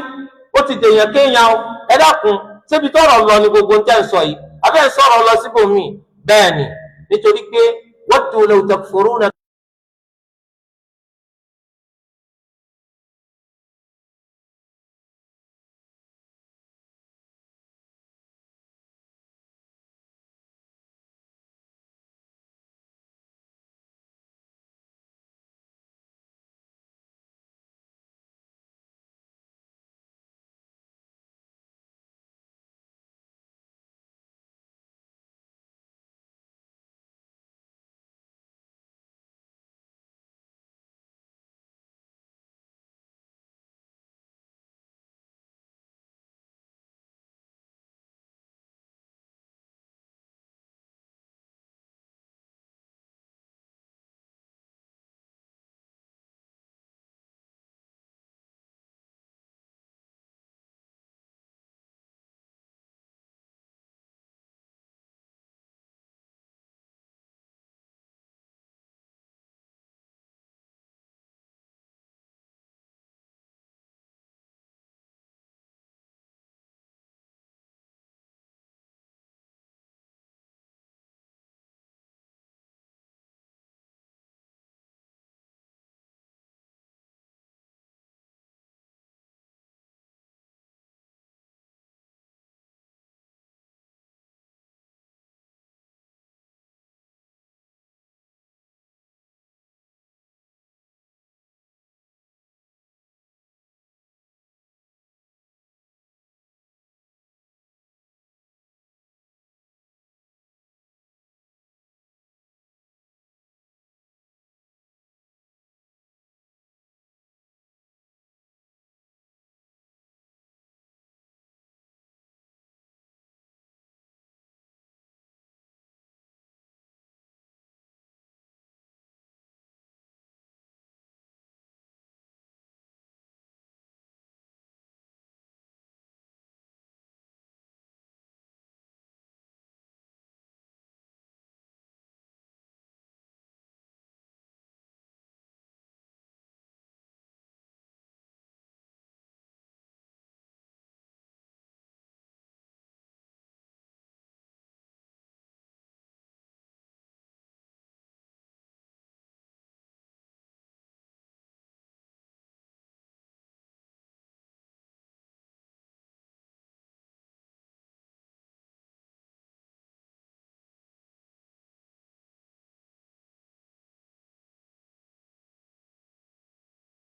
S2: ó ti dèèyàn kéèyàn o, ẹ dákun ṣébi tọ́rọ̀ lọ ni gbogbo ń tẹ́ ń sọ yìí, abẹ́ ń sọ̀rọ̀ lọ síbòmíì? Bẹ́ẹ̀ ni, nítorí pé waddu law takfuruna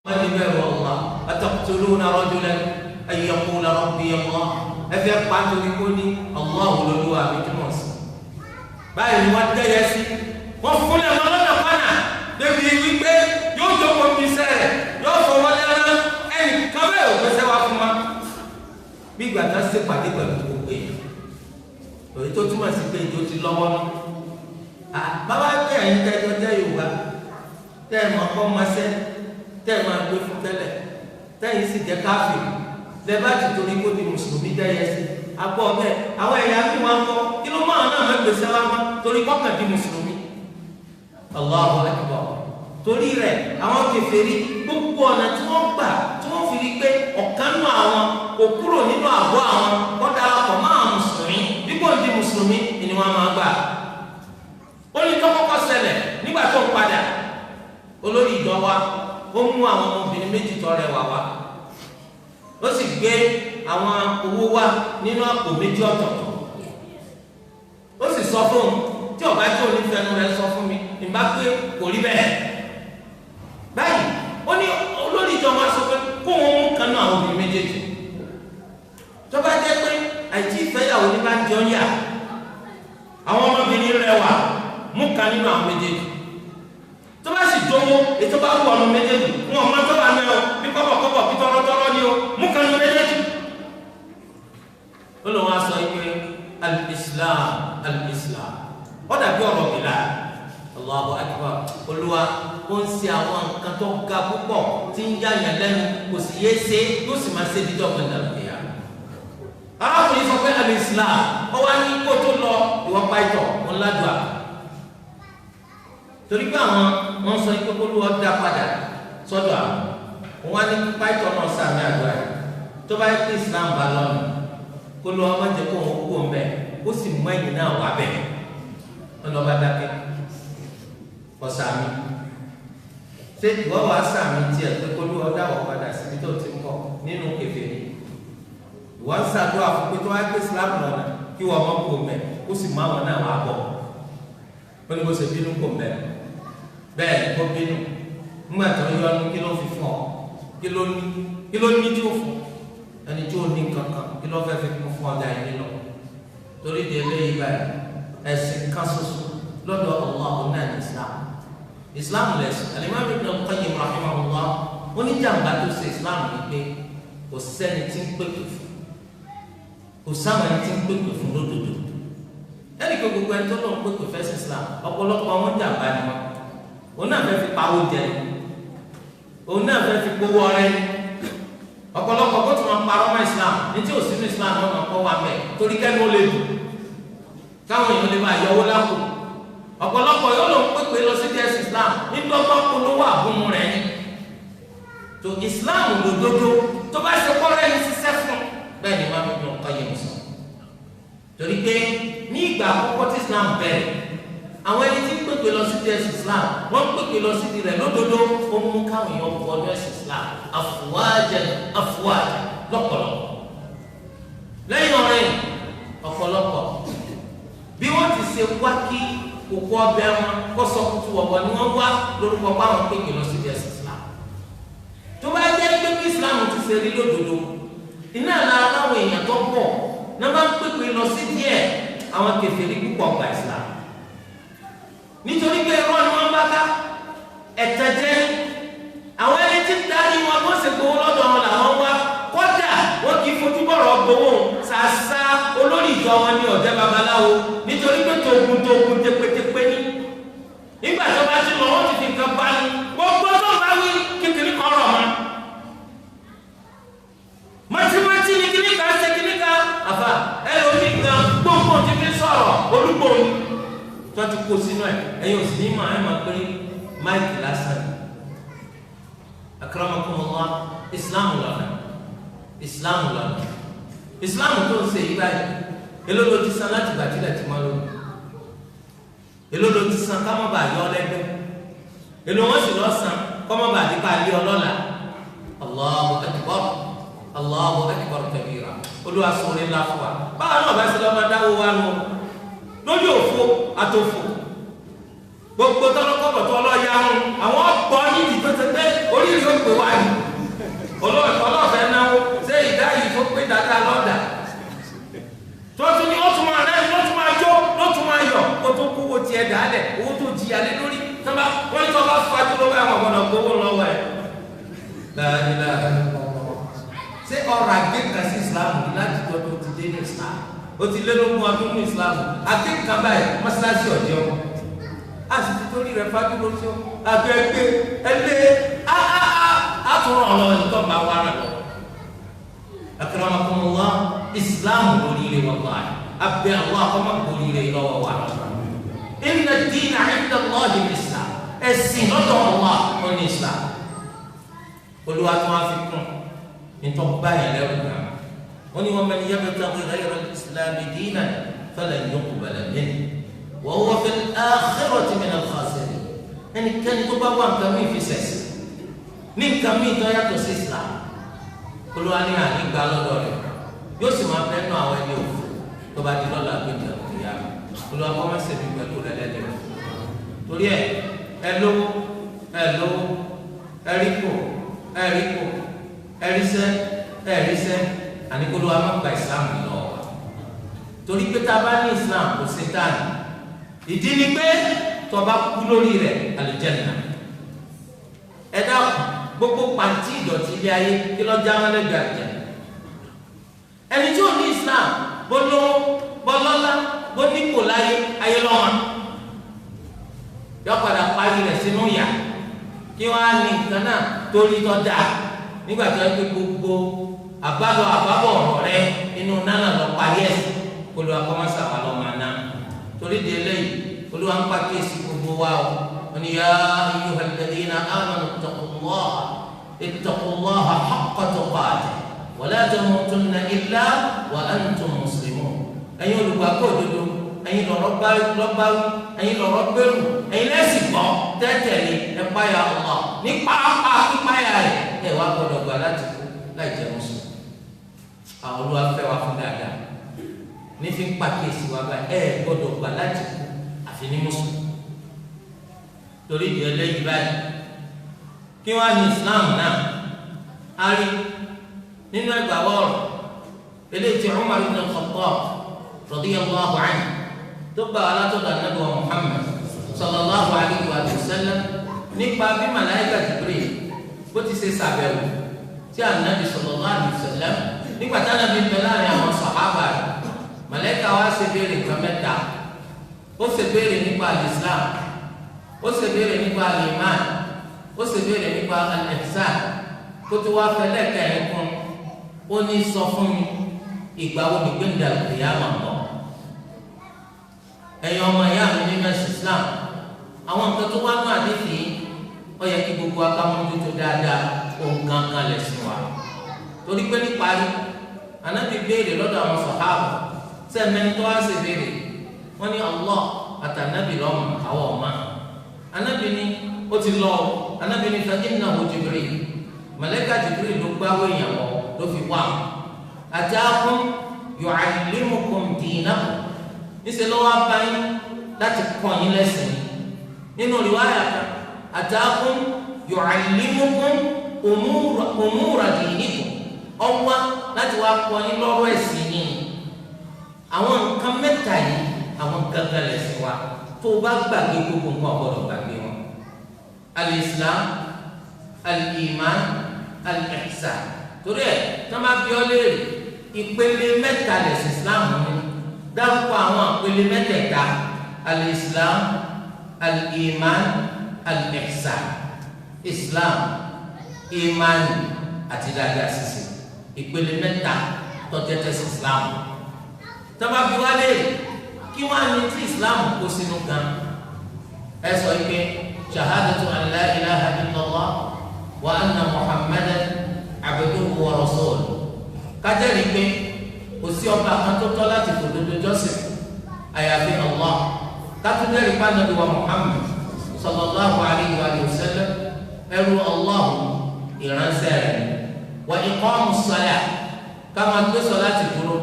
S3: Wọ́n ti bẹ̀rù Allah. Ataqtuluna rajulan an yaqula rabbi Allah. Ẹ fẹ́ pa torí kó ní Allah olólùwà mi tí mò ń sìn. Báyìí ni wọ́n dẹ́yẹ sí. Wọ́n fúnlẹ̀ wọn lọ́nà pánà débi wípé yóò jókòó mi sẹ́rẹ̀ yóò fọwọ́ lẹ́rán ẹnì kan bẹ́ẹ̀ ò gbèsè wá fún wa. Bí ìgbà tó ṣe pàdé pẹ̀lú gbogbo èèyàn, òye tó túmọ̀ sí pé ìjọ ti lọ́wọ́ nù. Bàbá tẹ ẹ̀yin tẹ́jọ jẹ́ Yorùbá, tẹ́ ẹ̀ máa kọ́ máa ṣẹ́, tẹ́ ẹ̀ máa gbé fún tẹ́lẹ̀, tẹ́yìn sì jẹ́ káfíìn, lẹ́ bá ti torí kó di mùsùlùmí dẹ́yẹ sí. Agbọ́ bẹ́ẹ̀, àwọn ẹ̀yà mi máa ń kọ́, kí ló máa náà máa gbèsè wá má torí kọ́kàn di mùsùlùmí. Allahu Akbar. Torí rẹ̀, àwọn kèfèrí gbogbo ọ̀nà tí wọ́n gbà tí wọ́n fi rí pé ọ̀kan nù àwọn kò kúrò nínú àgọ́ àwọn kọ́ darapọ̀ mọ́ àwọn mùsùlùmí, dípò di mùsùlùmí ni wọ́n máa gbà. Ó ní tó kọ́kọ́ ṣẹlẹ̀ nígbà tó ń padà, olórí ìjọ wa ó mú àwọn ọmọbìnrin méjì tó rẹwà wá, ó sì gbé àwọn owó wá nínú àpò méjì ọ̀tọ̀ọ̀tọ̀. Ó sì sọ fún un tí ọba tí onífẹ̀ẹ́nu rẹ̀ sọ fún mi ìbá pé kò rí bẹ́ẹ̀. Báyìí ó ní olórí ìjọ wa sọ pé kó wọn mú kan náà àwọn obìnrin méjèèjì. Tó bá jẹ́ pé àìtí ìfẹ́yàwó ní bá ń jọ yà, àwọn ọmọbìnrin rẹwà, mú kan nínú àwọn méjèèjì. Tó bá sì jọ̀wọ́ ètò bá wù ọ̀nà méjèèjì, wọn ò máa tó bá mẹ́ o, bí kọ́bọ̀kọ́bọ̀ bí tọ́rọ́tọ́rọ́ ni o, mú kan nínú méjèèjì. Ó lóun á sọ pé al-Islam al-Islam, ó dàbí ọ̀rọ̀ bìlà. Allahu Akbar. Olúwa ó ń ṣe àwọn nǹkan tó ga púpọ̀ tí ń yáyàn lẹ́nu, kò sì yé ṣe, yóò sì máa ṣe dídọ̀ gbẹ̀dàgbẹ̀yà. Arákùnrin sọ pé al-Islam, ó wá ní kó tó lọ ìwọ pàìtọ̀ ńládùá. Torí pé àwọn wọn sọ pé kó ló dá padà sọ́dọ̀ àwọn, wọn á ní pàìtọ̀ náà sàmì àdúrà yìí. Tó bá yẹ kí Islam bá lọ́nà, kó ló ọmọ jẹ kó wọn kó mbẹ, ó sì mú ẹ̀yìn náà wá bẹ̀. Wọn lọ bá dákẹ́ ọ̀sàmì. Ṣé ìwọ wàá sàmì tiẹ̀ pé kó ló dá wọ̀ padà síbi tó ti ń bọ̀ nínú kèfèrí? Ìwọ ń ṣàdúrà fún pé tó wá gbé Islam lọ́nà kí wọ́n mọ̀ kó mẹ́, ó sì mú àwọn náà wá bọ̀. Ó ní bó ṣe bínú kó mẹ́, bẹ́ẹ̀ ni kó bínú. Nígbà tó ń yọnu, kí ló fi fún ọ? Kí ló ní? Kí ló ní tí ó fún? Ẹni tí ó ní kankan, kí ló fẹ́ fi kún fún ọjà yìí lọ? Torí di eléyìí báyìí, ẹ̀sìn kan ṣoṣo lọ́dọ̀ Allah náà ní Islam. Islam lẹ̀sìn. Al-Imam Ibn Al-Qayyim rahimahullah, oníjàmbá tó ṣe Islam ni pé kò sẹ́ni tí ń pèpè fún, kò sáwọn ẹni tí ń pèpè fún lódodo. Ẹnì kí gbogbo ẹni tó lọ ń pèpè fẹ́sìn Islam, ọ̀pọ̀lọpọ̀ àwọn jàmbá ni wọn. Òun náà fẹ́ fi pawó jẹ, òun náà fẹ́ fi gbowó ọrẹ. Ọ̀pọ̀lọpọ̀ kó tún máa parọ́ mọ́ Islam, ní tí ò sínú Islam náà máa kọ́ wa mẹ́, torí kẹ́nu ó lè dùn, káwọn èèyàn lè máa yọ owó lápò. Ọ̀pọ̀lọpọ̀ yóò lọ ń pèpè lọ sí díẹ̀ sí Islam, nígbàgbọ́ polówó àbúmu rẹ̀ ni. Tó Islam lòdodo, tó bá ṣe kọ́ rẹ̀ ní ṣiṣẹ́ fún, bẹ́ẹ̀ ni máa ń dùn ọkọ yẹn sọ. Torí pé ní ìgbà àkọ́kọ́ tí Islam bẹ̀rẹ̀, àwọn ẹni tí ń pèpè lọ sí díẹ̀ sí Islam, wọ́n ń pèpè lọ sí rẹ̀ lódodo, ó mú káwọn èèyàn wọnú ẹ̀sìn Islam afuwajan afuwajan lọ́pọ̀lọpọ̀. Lẹ́yìn ọ̀rẹ́ ọ̀pọ̀lọpọ̀ bí wọ́n ti ṣe wá kí òkú ọbẹ̀ wọn kó sọ kutu ọ̀bọ̀ ni wọ́n wá lórúkọ báwọn pèpè lọ sí díẹ̀ sí Islam. Tó bá jẹ́ pé kí Islam ti ṣe rí lódodo, iná lára láwọn èèyàn tó pọ̀ náà bá ń pèpè lọ sí díẹ̀, àwọn kèfèrí púpọ̀ gba Islam. Nítorí pé irọ́ ni wọ́n bá ká, ẹ̀tàn jẹ́ àwọn ẹni tí ń darí wọn bó ṣe gbowó lọ́dọ̀ wọn làwọn wá. Kódà wọn kì í fojú bọ̀rọ̀ gbowó ṣàṣà olórí ìjọ wọn ní ọ̀jẹ́ babaláwo, nítorí pé tóògùn tóògùn tẹpẹtẹpẹ ní. Nígbà tó bá ti lọ, wọ́n ti fi nǹkan bá ní gbogbo tó bá wí kékeré kan rọ̀ mọ́. Mọ̀tímọ́tí ni kíní kan ṣe kíní kan àfà ẹlòmíì kan gbogbo ti fi sọ̀rọ̀ olúgbò ni tó ti kó sínú ẹ̀, ẹ̀yin ò sì ní mọ̀ ẹ̀ máa pé máìkì lásán. Akramakumullah, Islam lọ́nà, Islam lọ́nà, Islam tó ń ṣe yí báyìí, èló ló ti san láti gbà tílẹ̀ tí wọ́n lónìí? Èló ló ti san ká má bàa yọ lẹ́gbẹ́? Èló wọ́n sì lọ san kọ́ má bàa dípa lé ọlọ́la? Allahu akbar, Allahu akbar kabira. Olúwa sọ̀rọ̀ ńlá fún wa. Báwa náà bá ṣe lọ́ máa dáwó wa nù lórí òfo àtòfò. Gbogbo tọ́lọ́kọ̀bọ̀ tó ọlọ́ọ̀yà ń àwọn ọ̀pọ̀ nídìí tó ti pé oríire ó pè wá ní. Ọlọ́ọ̀fẹ́ náwó ṣé ìdá yìí tó pé dáadáa lọ́dà. Tó tún ní ó tún máa rẹ́ ló tún máa jó ló tún máa yọ̀ kó tó kówó tiẹ̀ dálẹ̀ owó tó jìyà lé lórí. Wọ́n ní tó bá fajú lọ́wọ́ àwọn ọ̀gbọ́dọ̀ gbowó lọ́wọ́ ẹ̀. Ṣé ọrọ̀ àgbẹ̀ kan sí Islam láti dé ní Islam, ó ti lé lógún ọdún ní Islam, àti nǹkan báyìí mọ́ṣáláṣí ọ̀jọ́ a sì ti torí rẹ̀ fájúrò sí ọ àgbẹ̀gbẹ̀ ẹlẹ́ àtúrọ̀ ọ̀lọ́ nǹkan bá wà rẹ̀ lọ. Akramakumullah, Islam lóríire wallahi, abẹ́ àwọn akọ́mọ́ lóríire lọ́wọ́ wa. Inna ad-dina 'inda Allahi al-Islam, ẹ̀sìn lọ́dọ̀ Allah ó ní Islam. Olúwa tó wá fi kún nítorí báyìí lẹ́rù náà. Wọ́n ní wa man yabtaghi ghayra al-islami dinan falan yuqbala minhu wa huwa fil akhirati min al-khasirin. Ẹnikẹ́ni tó bá wà nǹkan mìíràn fi sẹ̀sì ní nǹkan mìíràn tó yàtọ̀ sí Islam, Olúwa ní ànígbà lọ́dọ̀ rẹ̀, yóò sì máa fẹ́ nù àwọn ẹni òfò tó bá di lọ́la gbẹ̀dẹ̀ òkèèyà. Olúwa kọ́ máa ṣèbí pẹ̀lú rẹ̀ lẹ́nu òfò. Torí ẹ ẹ lówó ẹ lówó, ẹ rí kò ẹ rí kò, ẹ ríṣẹ́ ẹ ríṣẹ́, àní kó Olúwa má gba Islam lọ́wọ́ wa. Torí pé tá a bá ní Islam kò sí táàní. Ìdí ni pé tó bá kú lórí rẹ̀ àlùjánnà. Ẹ dákun, gbogbo pàǹtí ìdọ̀tí ilé ayé kí lọ́ọ́ já wọn lẹ́gbẹ̀ẹ́ àlùjánnà. Ẹni tí ò ní Islam bó lówó bó lọ́lá bó nípò láyé ayé lọ́wọ́ yọ padà parí rẹ̀ sínú yà kí wọ́n á ní nǹkan náà torí tọ́ da nígbà tó yẹ pé gbogbo àbálọ àbábọ̀ ọ̀rọ̀ rẹ inú nánà lọ parí ẹ̀ Olúwa kọ́ máa sàwà lọ́ máa ná. Torí di eléyìí Olúwa ń pa kéésì gbogbo wa o. Wọ́n ní yá ayyuhal ladhina amanu ittaqullaha ittaqullaha haqqa tuqatihi wa la tamutunna illa wa antum muslimun. Ẹ̀yin olùgbàgbọ́ òdodo, ẹ̀yin lọ̀rọ̀ bá wí, ẹ̀yin lọ̀rọ̀ gbèrú, ẹ̀yin lẹ́sìn gbọ́ tẹ́tẹ̀lé ẹ̀páyà Allah ní pàápàá pípáyà rẹ̀ ẹ̀ wá gbọ́dọ̀ gbà láti kú láì jẹ́ mùsùlùmí. Àwọn Olúwa fẹ́ wa fún dáadáa ní fi ń pàkíyèsí wa báyìí, ẹ̀ gbọ́dọ̀ gbà láti kú àfi ní mùsùlùmí. Torí ìdí ẹlẹ́yìí báyìí kí wọ́n á ní Islam náà á rí nínú ẹgbàá wọ́ọ̀rọ̀ eléyìí tí Umar ibn al-Khattab radiyallahu anhu tó gbà wá látọ̀dọ̀ Ànábì wa Muhammad sallallahu alayhi wa sallam nípa bí màláíkà Jibril bó ti ṣe ṣàbẹ̀wò tí Ànábì sallallahu alayhi wa sallam nígbà tí Ànábì ń bẹ láàrin àwọn sàhábà rẹ̀. Màláíkà wá ṣe béèrè nǹkan mẹ́ta. Ó ṣe béèrè nípa al-Islam, ó ṣe béèrè nípa al-Iman, ó ṣe béèrè nípa al-Ihsan. Kó tó wá fẹ́ lẹ́ẹ̀kẹ́rin kún, ó ní sọ fún mi ìgbà wo ni gbẹ̀ndà al-qiyamah ń bọ̀. Ẹ̀yin ọmọ ìyá mi nínú ẹ̀sìn Islam, àwọn nǹkan tó wá ní àdéhìí yìí ó yẹ kí gbogbo wa ká mójútó dáadáa, ohun gangan lẹ̀sìn wa. Torí pé níparí Ànábì béèrè lọ́dọ̀ àwọn sàhábà sẹ́ẹ̀mẹ́ni tó wá ṣe béèrè, wọ́n ní Allah àtànábì lọ́mọ àwọn ọ̀ma. Ànábì ní ó ti lọ, Ànábì ní fa innahu Jibril, màláíkà Jibril ló gbáwé ìyàwó ló fi wá. Ataakum yu'allimukum dinakum, níṣẹ́ ló wá bá yín láti kọ́ yín lẹ́sìn. Nínú riwaya kan, ataakum yu'allimukum umura dinikum, ọwá láti wá kọ́ yín lọ́rọ̀ ẹ̀sìn yín. Àwọn nǹkan mẹ́ta yìí àwọn gangan lẹ̀sìn wa. Tó o bá gbàgbé gbogbo nǹkan ọ̀gbọ́dọ̀ gbàgbé wọn. Al-Islam, al-Iman, al-Ihsan. Torí ẹ̀ tó máa bí ọ léèrè ìpele mẹ́ta lẹ̀sìn Islam ní, dárúkọ àwọn ìpele mẹ́tẹ̀ẹ̀ta: al-Islam, al-Iman, al-Ihsan. Islam, Iman àti dáadáa ṣíṣe, ìpele mẹ́ta tó jẹ́ tẹ̀sìn Islam. Tó bá bí wá léèrè kí wọ́n á ní tí Islam kó sínú gan, ẹ sọ pé shahadatu an la ilaha illallah wa anna Muhammadan abduhu wa rasuluhu. Kájẹ́rìí pé kò sí ọba kan tó tọ́ láti fòdodo jọ́sìn àyàfi Allah. Kátúndẹ́rì pa Ànábì wa Muhammad sallallahu alayhi wa sallam ẹrú Allah ìránṣẹ́ rẹ̀. Wa iqamus salah, ká máa gbé sọ̀láàtì dúró.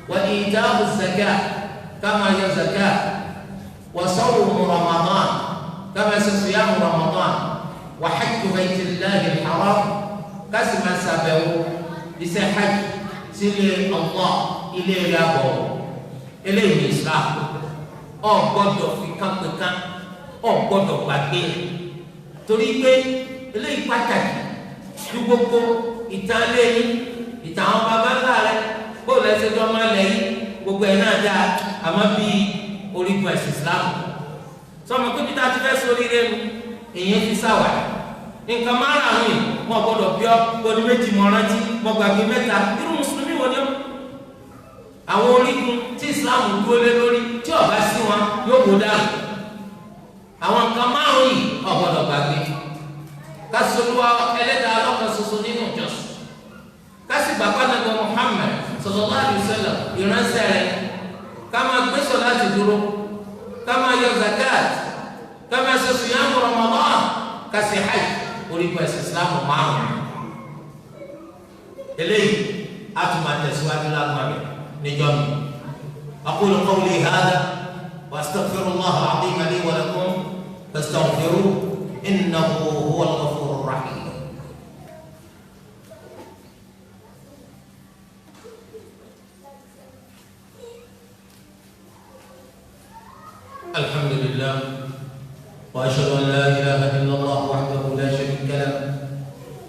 S3: Wa ita'uz zakah, ká máa yọ zakah. Wa sawmu Ramadan, ká máa ṣe siyamu Ramadan. Wa hajju baytillahi al-haram, ká sì máa ṣàbẹ̀wò iṣẹ́ hajj sílé Allah, ilé rẹ̀ àbọ̀. Eléyìí ní Islam. Ò gbọ́dọ̀ fi kánpẹ̀kán, ò gbọ́dọ̀ gbàgbé, torí pé eléyìí pàtàkì ju gbogbo ìtàn lẹ́yìn, ìtàn àwọn baba ńlá rẹ, Bóòlù ẹsẹ̀ tó máa lẹ̀ yìí? Gbogbo ẹ̀ náà dáa, àmọ́ bíi orígun ẹ̀sìn Islam. Sọmọ pé peter ti fẹ́ sórí rẹ nu èyàn fi sáwà nǹkan márùn-ún yìí wọn gbọ́dọ̀ bí ọ gbọ́dọ̀ méjì mọ rántí mọ gbàgbé mẹ́ta. Irú mùsùlùmí wo ni ó? Àwọn orígun tí Islam dúró lé lórí tí ó bá sí wọn yóò wò dànù. Àwọn nǹkan márùn-ún yìí wọn gbọ́dọ̀ gbàgbé. Kásìlúwa ẹlẹ́dàá lọ́kan ṣoṣo nínú ìjọsìn, kásì bàbá nàgbà Muhammad sallallahu alaihi wasallam ìránṣẹ́ rẹ̀, ká máa gbé sọ̀láàtì dúró, ká máa yọ zakat, ká máa ṣe sùyàmù Ramadan, ká ṣe hajj. Orígun ẹ̀sìn Islam márùn-ún eléyìí a tún máa tẹ̀síwájú lágbàmì níjọ́ mi. Aqulu qawli hadha wa astaghfirullaha al-azima li wa lakum fastaghfiruhu innahu huwal ghafurur rahim. الحمد لله وأشهد أن لا إله إلا الله وحده لا شريك له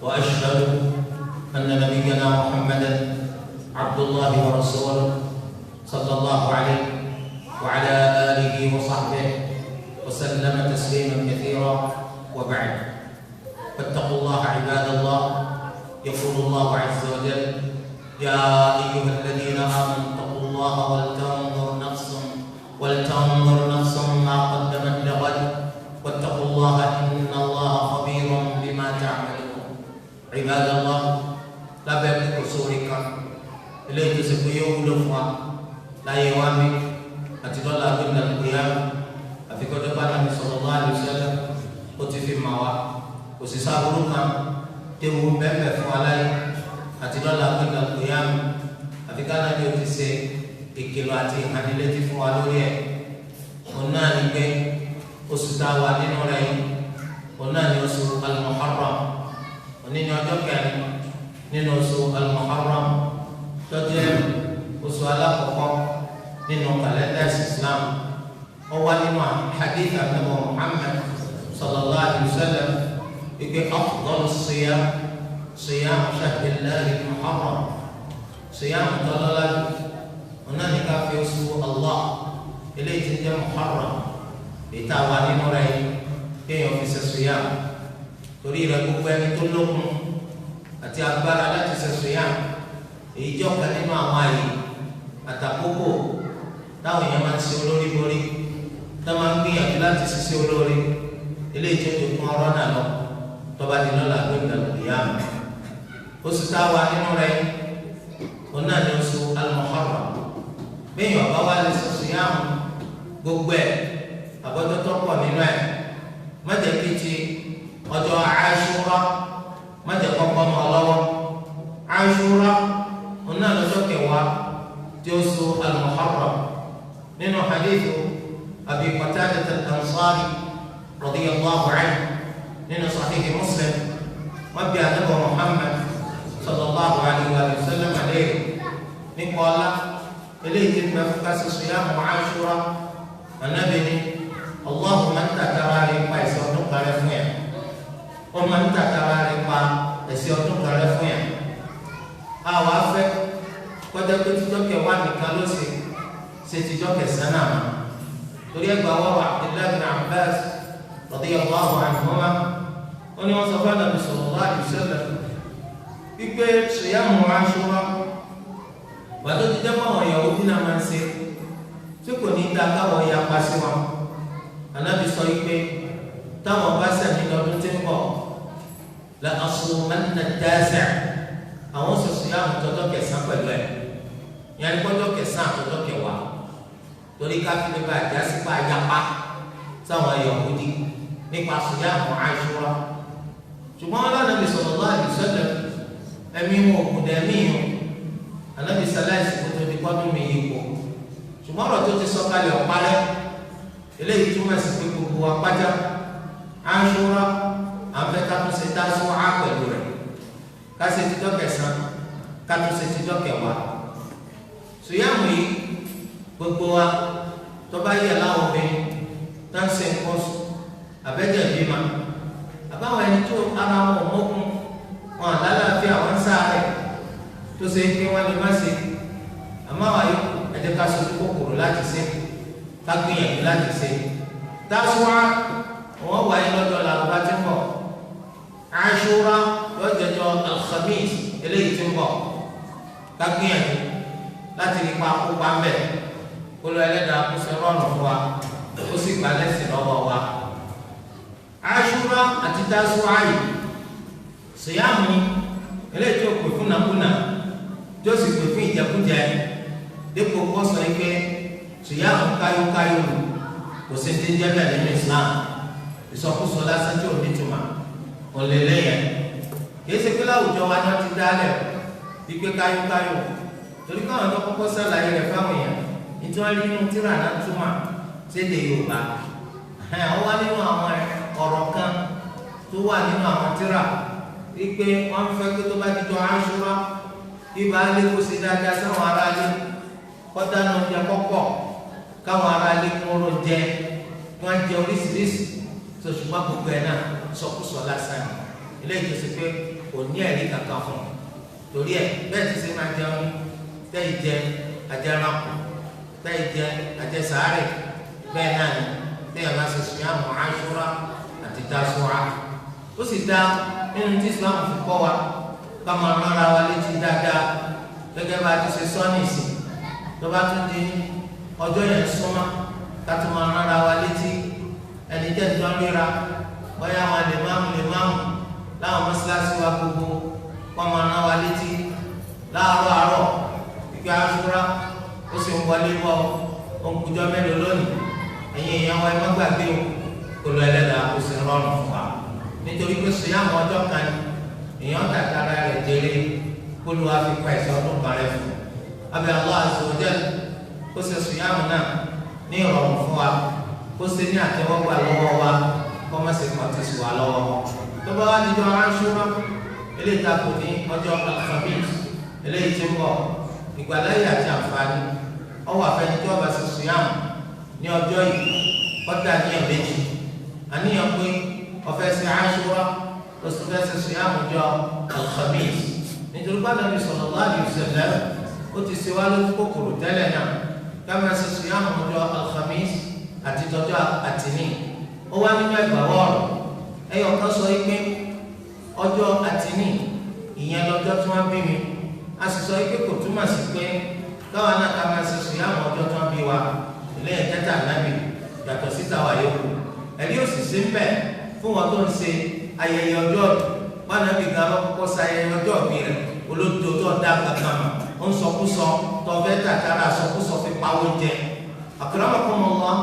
S3: وأشهد أن نبينا محمدا عبد الله ورسوله صلى الله عليه وعلى آله وصحبه وسلم تسليما كثيرا، وبعد. فاتقوا الله عباد الله. يقول الله عز وجل: يا أيها الذين آمنوا اتقوا الله ولتنظر نفس ما قدمت لغد واتقوا الله إن الله خبير بما تعملون. عباد الله، lábẹ́ kókò sórí kan eléyìí tó ṣe pé yóò wúlò fún wa láyé wá mi àti lọ́la gbẹ̀ngàn ìgbéyà àfikọ́jọ́ bá nàbí sallallahu alaihi wasallam ó ti fi mà wá. Kò sì sábúrú kan téwu bẹ́ẹ̀ fún wa láyé àti lọ́la gbẹ̀ngàn ìgbéyà àfikọ́ nàbí ó ti ṣe ìkìlọ̀ àti ìhánilétí fún wa lórí ẹ̀. Òun náà ní pé oṣù tá a wà nínú rẹ̀ yìí, òun náà ní oṣù Al-Muharram. Òní ní ọjọ́ kẹrin nínú oṣù Al-Muharram tó jẹ́ oṣù alákọ̀ọ́kọ́ nínú kàlẹ́ndà Islam. Ó wá nínú hadith Ànábì Muhammad sallallahu alayhi wa sallam ike afdalu siyam siyam shahrillahi al-Muharram. Siyam tọ́lọ́lá ọ̀nà ní ká fi oṣù Allah eléyìí tí ń jẹ́ Muharram ìta wà nínú rẹ̀ yìí kéèyàn fi ṣe siyam. Torí rẹ̀ gbogbo ẹni tó lókun àti agbára láti ṣe siyam, èyí jẹ́ ọ̀kan nínú àwọn àyè àtàkókò táwọn èèyàn máa ń ṣe olórí borí, tá máa ń gbìyànjú láti ṣiṣẹ́ olórí eléyìí tó ti kún ọ̀rọ̀ náà lọ tọ́ba di lọ́la gbẹ̀ngàn ìyá mi. Oṣù tá a wà nínú rẹ̀ ọ̀nà ní oṣù Al-Muharram. Bẹ́ẹ̀ ọba wa lè ṣe siyam gbogbo ẹ̀ àbọ̀jọ́ tó pọ̀ nínú ẹ̀, má jẹ́ kí ti ọjọ́ Àṣúrà má jẹ́ kọ́kọ́ mọ́ lọ́wọ́. Àṣúrà ọ̀nà lọ́jọ́ kẹwàá tí oṣù Al-Muharram. Nínú hadithu Abi Qatadah al-Ansari radiyallahu anhu nínú Sahihi Muslim, wọ́n bí Ànábì Muhammad sallallahu alayhi wa sallam àlẹ́ nípa ọlá eléyìí tí mo fún kásì siyamu Àṣúrà. Ànábì ní Allahu máa ń tàkàrà rẹ̀ pa ẹ̀sẹ̀ ọdún kan rẹ̀ fún yà. Ó máa ń tàkàrà rẹ̀ pa ẹ̀sẹ̀ ọdún kan rẹ̀ fún yà. Àwọn afẹ́ kọjá pé tíjọ́ kẹwàá nìkan ló ṣe ṣe tíjọ́ kẹsàn-án náà. Torí ẹgbàá wà Abdullahi bin Abbas radiyallahu anhuma, ó ní wọ́n sọ fún Ànábì sallallahu alaihi wasallam wípé siyamu Àṣúrà wàtó ti jẹ́ fún àwọn ìyàwó bí náà máa ń ṣe tí kò ní dá káwọn ya pa sí wọn. Ànábì sọ wípé táwọn bá sẹ̀mí lọ́dún tí ń bọ̀ la asumanna at-tasi', àwọn sọ siyamu tọjọ́ kẹsàn-án pẹ̀lú ẹ̀, ìyẹn ní kọjọ́ kẹsàn-án àtọjọ́ kẹwàá, torí káfíńtì bá àjásípa yapa sáwọn Yahudi nípa siyamu Àṣúrà. Ṣùgbọ́n wọn lánàá sallallahu alaihi wasallam ẹ̀mí wọn òkú dẹ̀mí yìí. Ànábì sàláìsì kó tó di kọ́dún mi yìí kó. Ṣùgbọ́n ọ̀rọ̀ tó ti sọ kalẹ̀ ọ̀parẹ́ eléyìí túmọ̀ sí pé gbogbo wa pátá Àṣúrà à ń fẹ́ ká tún ṣe Tásúà pẹ̀lú rẹ̀, ká ṣe tijọ́ kẹsàn-án, ká tún ṣe tijọ́ kẹwàá. Sùyàmù yìí gbogbo wa tó bá yẹ láwọn obìnrin tó ń ṣe nǹkan oṣù àbẹ́jẹ̀ bímọ àbáwọn ẹni tó ara wọn ò mọ́kun wọn àlàáfíà wọn ń sáré tó ṣe pé wọn lè má ṣe Àmọ́ àwọn àyòkù ẹ jẹ́ ká sojú kòkòrò láti ṣe, ká gbìyànjú láti ṣe. Tásúà wọ́n wáyé lọ́jọ́ làrúbá tí ń bọ̀. Àṣúrà yóò jẹjọ Alhamis eléyìí tí ń bọ̀. Ká gbìyànjú láti rí pa kópa ń bẹ̀. Kólú ẹlẹ́dàá kó ṣe rọrùn fún wa, ó sì gbà lẹ́sìn lọ́wọ́ wa. Àṣúrà àti Tásúà yìí sèyáàmù eléyìí tí ó pè fún nàkúnà, tí ó sì pè fún ìjẹkújẹ, dípò kó sọ ike sèyáàmù káyókáyó nù, kò sí ti ń jẹ́ bẹ́ẹ̀ nínú Islam. Ìsọkúsọ lásán tí ò ní tuma òlélẹ́ yẹn. Kìí ṣe pé láwùjọ wa ni wọ́n ti dálẹ̀ wípé káyókáyó, torí káwọn tó kọ́kọ́ sàlàyé rẹ̀ fáwọn èèyàn nítorí wọn rí inú tíra náà túmọ̀ sédè Yorùbá. Ó wá nínú àwọn ọ̀rọ̀ kan tó wà nínú àwọn tíra wípé wọ́n fẹ́ pé tó bá ti jọ Àṣúrà ibà lé kó ṣe dáadáa sáwọn aráalé, kọ́dánù oúnjẹ kọ́kọ́ káwọn aráalé kún oúnjẹ jẹ, wọ́n jẹ oríṣiríṣi. Ṣùgbọ́n gbogbo ẹ̀ náà sọkúsọ lásán ni, eléyìí tó ṣe pé kò ní ẹ̀rí kankan fún un. Torí ẹ̀ bẹ́ẹ̀ ti ṣe máa jẹun, tẹ́yì jẹ ajẹranko, tẹ́yì jẹ ajẹsàárẹ̀, bẹ́ẹ̀ náà ni tẹ́yì bá ṣe ṣùyàmù Àṣúrà àti Tásúà. Ó sì dá nínú tí Islam fi kọ́ wa ká máa rán ara wa létí dáadáa, gẹ́gẹ́ bá a ti ṣe sọ ní ìsìn. Tó bá tún di ọjọ́ yẹn súnmọ́, ká tún máa rán ara wa létí. Ẹni tẹ́ ń tọ́ ríra bóyá àwọn lèmáàmù lèmáàmù láwọn mọ́ṣáláṣí wa gbogbo wọ́n máa rán wa létí láàárọ̀ àárọ̀ ìgbà Àṣúrà ó sì ń wọlé wọ òǹkùjọ mélòó lónìí. Ẹ̀yin èèyàn wa ẹ má gbàgbé o, kó lọ ẹlẹ́dàá kó sì rọrùn fún wa, nítorí pé sèyàmù ọjọ́ kan ni èèyàn tàkàrà rẹ̀ jèrè, kó ló wá fi pa ẹ̀sẹ̀ ọdún kan rẹ̀ fún. Abẹ́ Allah azza wa jal kó ṣe sèyàmù náà ní ìrọ̀rùn fún wa, kó ṣe ní àtẹ́wọ́gbà lọ́wọ́ wa, kó má ṣe kàn ti sùn wá lọ́wọ́. Tó bá wá dijọ́ Àṣúrà eléyìí ta kò ní ọjọ́ Alhamis eléyìí tí ń bọ̀, ìgbàláyè àti àǹfààní ọwọ́ àfẹni tí wọ́n bá ṣe sùyàmù ní ọjọ́ yìí kọ́dà níyàn méjì. Àníyàn pé ọ̀fẹ́ ṣe Àṣúrà, ó sì fẹ́ ṣe sùyàmù jọ Alhamis, nítorí bá Ànábì sallallahu alaihi wasallam ó ti ṣe wá lójú kòkòrò tẹ́lẹ̀ náà ká máa ṣe sùyàmù jọ Alhamis àti tọjọ́ àtìní. Ó wá nínú ẹgbàá ọ̀rọ̀ ẹyọ kan sọ pé ọjọ́ àtìní ìyẹn lọ́jọ́ tí wọ́n bí mi, a sì sọ pé kò túmọ̀ sí pé káwa náà ká máa ṣe sùyàmù ọjọ́ tí wọ́n bí wa lẹ́yìn tẹ́tà nábì yàtọ̀ síta wà yòókù. Ẹ̀rí òsì sí ń bẹ̀ fún wọn tó ń ṣe ayẹyẹ ọjọ́ wọn nábì gan lọ́kọ́kọ́ ṣe ayẹyẹ ọjọ́ òbí rẹ̀, olódò tó dá kankan mọ̀, ó ń sọkúsọ tó fẹ́ tàkàrà sọkúsọ fi pawó jẹ. Akramakumullah,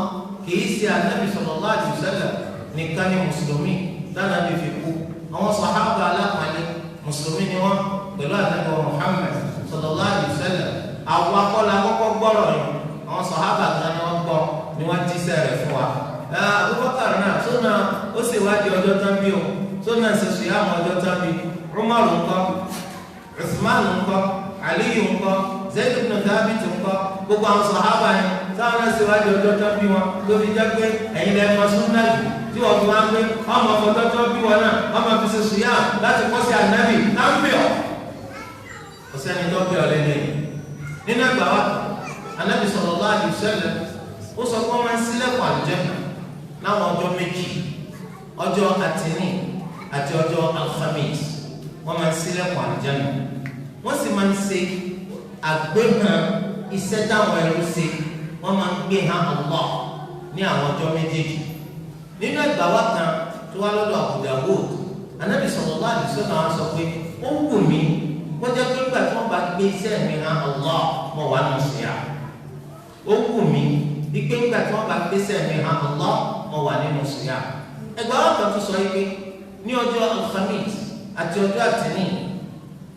S3: kìí ṣe Ànábì sallallahu alaihi wasallam nìkan ni mùsùlùmí tánàbí fi kú. Àwọn sàhábà alápàlẹ mùsùlùmí ni wọn pẹ̀lú Ànábì Muhammad sallallahu alaihi wasallam. Àwọn akọ́lá kọ́kọ́ gbọ́rọ̀ yìí, àwọn sàhábà kan ni wọ́n gbọ́ ni wọ́n jíṣẹ́ rẹ̀ fún wa. Abubakar náà sọ́nà ó sì wádìí ọjọ́ tán bí o, sọ́nà ṣoṣo yá àwọn ọjọ́ tán bí. Umar ńkọ́, Uthman ńkọ́, Aliyu ńkọ́, Zayd ibn Thabit ńkọ́, gbogbo àwọn sàhábà yẹn táwọn náà ṣe wádìí ọjọ́ tán bí wọn, tó fi jẹ́ pé ẹ̀yin lẹ́ẹ̀ mọ súnà jù tí wọ́n fi wá ń gbé ọmọ ọ̀fọ̀tọ́ tó bí wọn náà ọmọ fi ṣe sùyà láti kọ́ sí ànábì náà ń bẹ̀ ọ́. Kò sẹ́ni tó bẹ̀ ọ́ lẹ́lẹ́ yìí. Nínú ẹgbàá wa, ànábì sallallahu alaihi wasallam ó sọ pé wọ́n máa ń ṣílẹ̀kùn àlùjánnà láwọn ọjọ́ méjì, ọjọ́ àtìní àti ọjọ́ alhamis. Wọ́n máa ń ṣílẹ̀kùn àlùjánnà, wọ́n sì máa ń ṣe àgbéhàn iṣẹ́ táwọn ẹrú ṣe, wọ́n máa ń gbé hàn Allah ní àwọn ọjọ́ méjèèjì. Nínú ẹgbàá wa kan tó wá lọ́dọ̀ Abu Dawud, Ànábì sallallahu alaihi wasallam sọ pé ó wù mí kó jẹ́ pé nígbà tí wọ́n bá gbé iṣẹ́ mi hàn Allah mọ̀ wá nù sí à. Ó wù mí wípé nígbà tí wọ́n bá gbé iṣẹ́ mi hàn Allah mọ̀ wá nínú sí à. Ẹgbàá wa kan tó sọ pé ní ọjọ́ Alhamis àti ọjọ́ àtìní,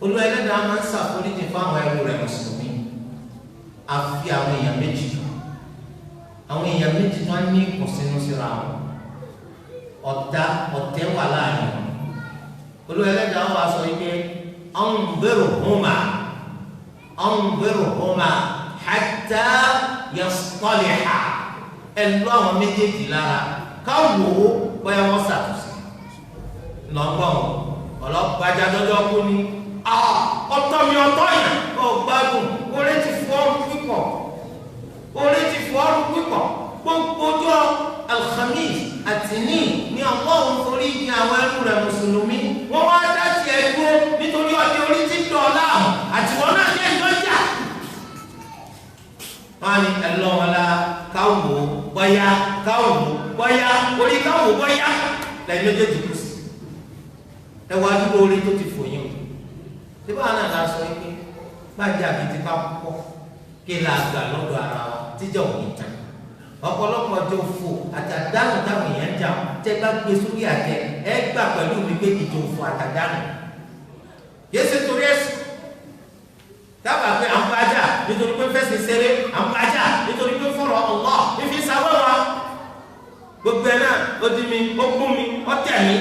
S3: Olúwa Ẹlẹ́dàá máa ń ṣàforíjì fáwọn ẹrú rẹ̀ mùsùlùmí, àfi àwọn èèyàn méjì. Àwọn èèyàn méjì tó ń ní ìkùnsínú síra wọn, ọ̀tá ọ̀tẹ̀ wà láàrin wọn. Olúwa Ẹlẹ́dàá wa sọ pé anzirhuma anzirhuma hatta yastaliha, ẹ lọ àwọn méjèèjì lára káwọ́ bóyá wọ́n ṣàtúnṣe. Lọ́gbọ̀n ọlọ́gbàjà dọ́jọ́ kú ni Ọ̀tọ̀ mi ọ̀tọ̀ yẹn ọ̀gbádùn orí ti fọ́ ọrùn pípọ̀ orí ti fọ́ ọrùn pípọ̀ gbogbo ọjọ́ alhamis àtìní ní ọlọ́run forí ní àwọn ẹrú rẹ̀ mùsùlùmí wọ́n wá dá tiẹ̀ dúró nítorí ọdẹ orí ti dọ̀ láàmú àtiwọ́n náà jẹ́ ìjọ́jà. Wọ́n á ní ẹlọ́wọ́lá káwò bọ́yá káwò bọ́yá orí káwò bọ́yá lẹ́yìn méjèèjì kù sí. Ẹ wá dúró orí tó ti fò yín o. Tí báwa náà la sọ yín pé gbàjà bíi ti ká púpọ̀ kí la gbà lọ́dọ̀ ara wa tíjà ò ní tán. Ọ̀pọ̀lọpọ̀ ọjọ́ fò àtàdánù táwọn èèyàn jà tẹ́ bá gbé sórí àtẹ ẹ gbà pẹ̀lú mi pé ìjọ fò àtàdánù. Yé ṣe torí ẹ̀sìn. Dábàá pé à ń bájà nítorí pé fẹsẹ̀ ṣeré à ń bájà nítorí pé fọ̀rọ̀ Allah fífi sáwọ́ wa. Gbogbo ẹ̀ náà ó di mi ó gún mi ó tẹ̀ mí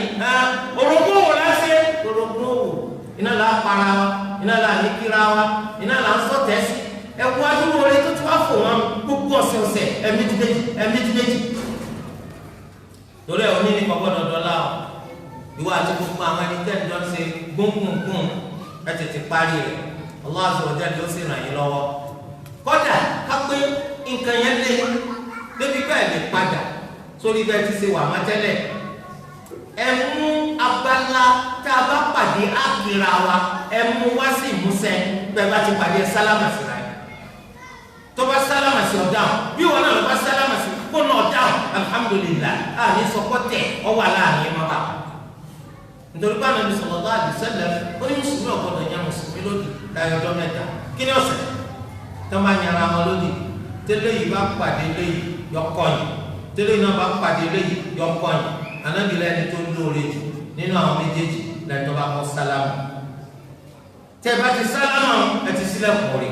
S3: orogún wò lásẹ̀ orogún wò iná là á para wa iná là á ní kíra wa iná là á sọ̀tẹ̀ sí ẹ wá dúró orí tó ti wá fò wọn gbogbo ọ̀sẹ̀ ọ̀sẹ̀ ẹ̀mejì méjì ẹ̀mejì méjì. Torí ẹ̀ oní ní kò gbọ́dọ̀ dọ́là o ìwọ àti gbogbo àwọn ẹni tẹ́ ń jọ ṣe gbóngbóngbóng ẹ tètè parí rẹ̀. Allah azza wa jalla ló sì ràn yín lọ́wọ́. Kódà ká pé nǹkan yẹn lé débi bẹ́ẹ̀ lè padà sórí bẹ́ẹ̀ ti ṣe wà má tẹ́lẹ̀. Ẹ mú abala tá a bá pàdé àkìrà wa ẹ mú wá sí ìmúṣẹ bẹ́ẹ̀ bá ti pàdé sálámà sí ra yẹn. Tó bá sálámà sí ọ dáhùn bí wọn náà lọ bá sálámà sí kó náà dáhùn alhamdulillah àní sọkọ tẹ ọ wà láàrin má bàa. Nítorí pé Ànábì sallallahu alaihi wasallam ó ní mùsùlùmí ò gbọdọ̀ yan mùsùlùmí lódì láyé ọjọ́ mẹ́ta kí ni ọ̀sẹ̀ tó máa yanra wọn lódì tẹ́lẹ̀ yìí bá pàdé léyìí yọkọ̀yìn tẹ́lẹ̀ yìí náà bá pàdé léyìí yọkọ̀yìn Ànábì lẹ́ni tó lóore jù nínú àwọn méjèèjì lẹ́ni tó bá kọ́ sálámù tẹ́ bá ti sálámù ẹ ti sílẹ̀kùn rí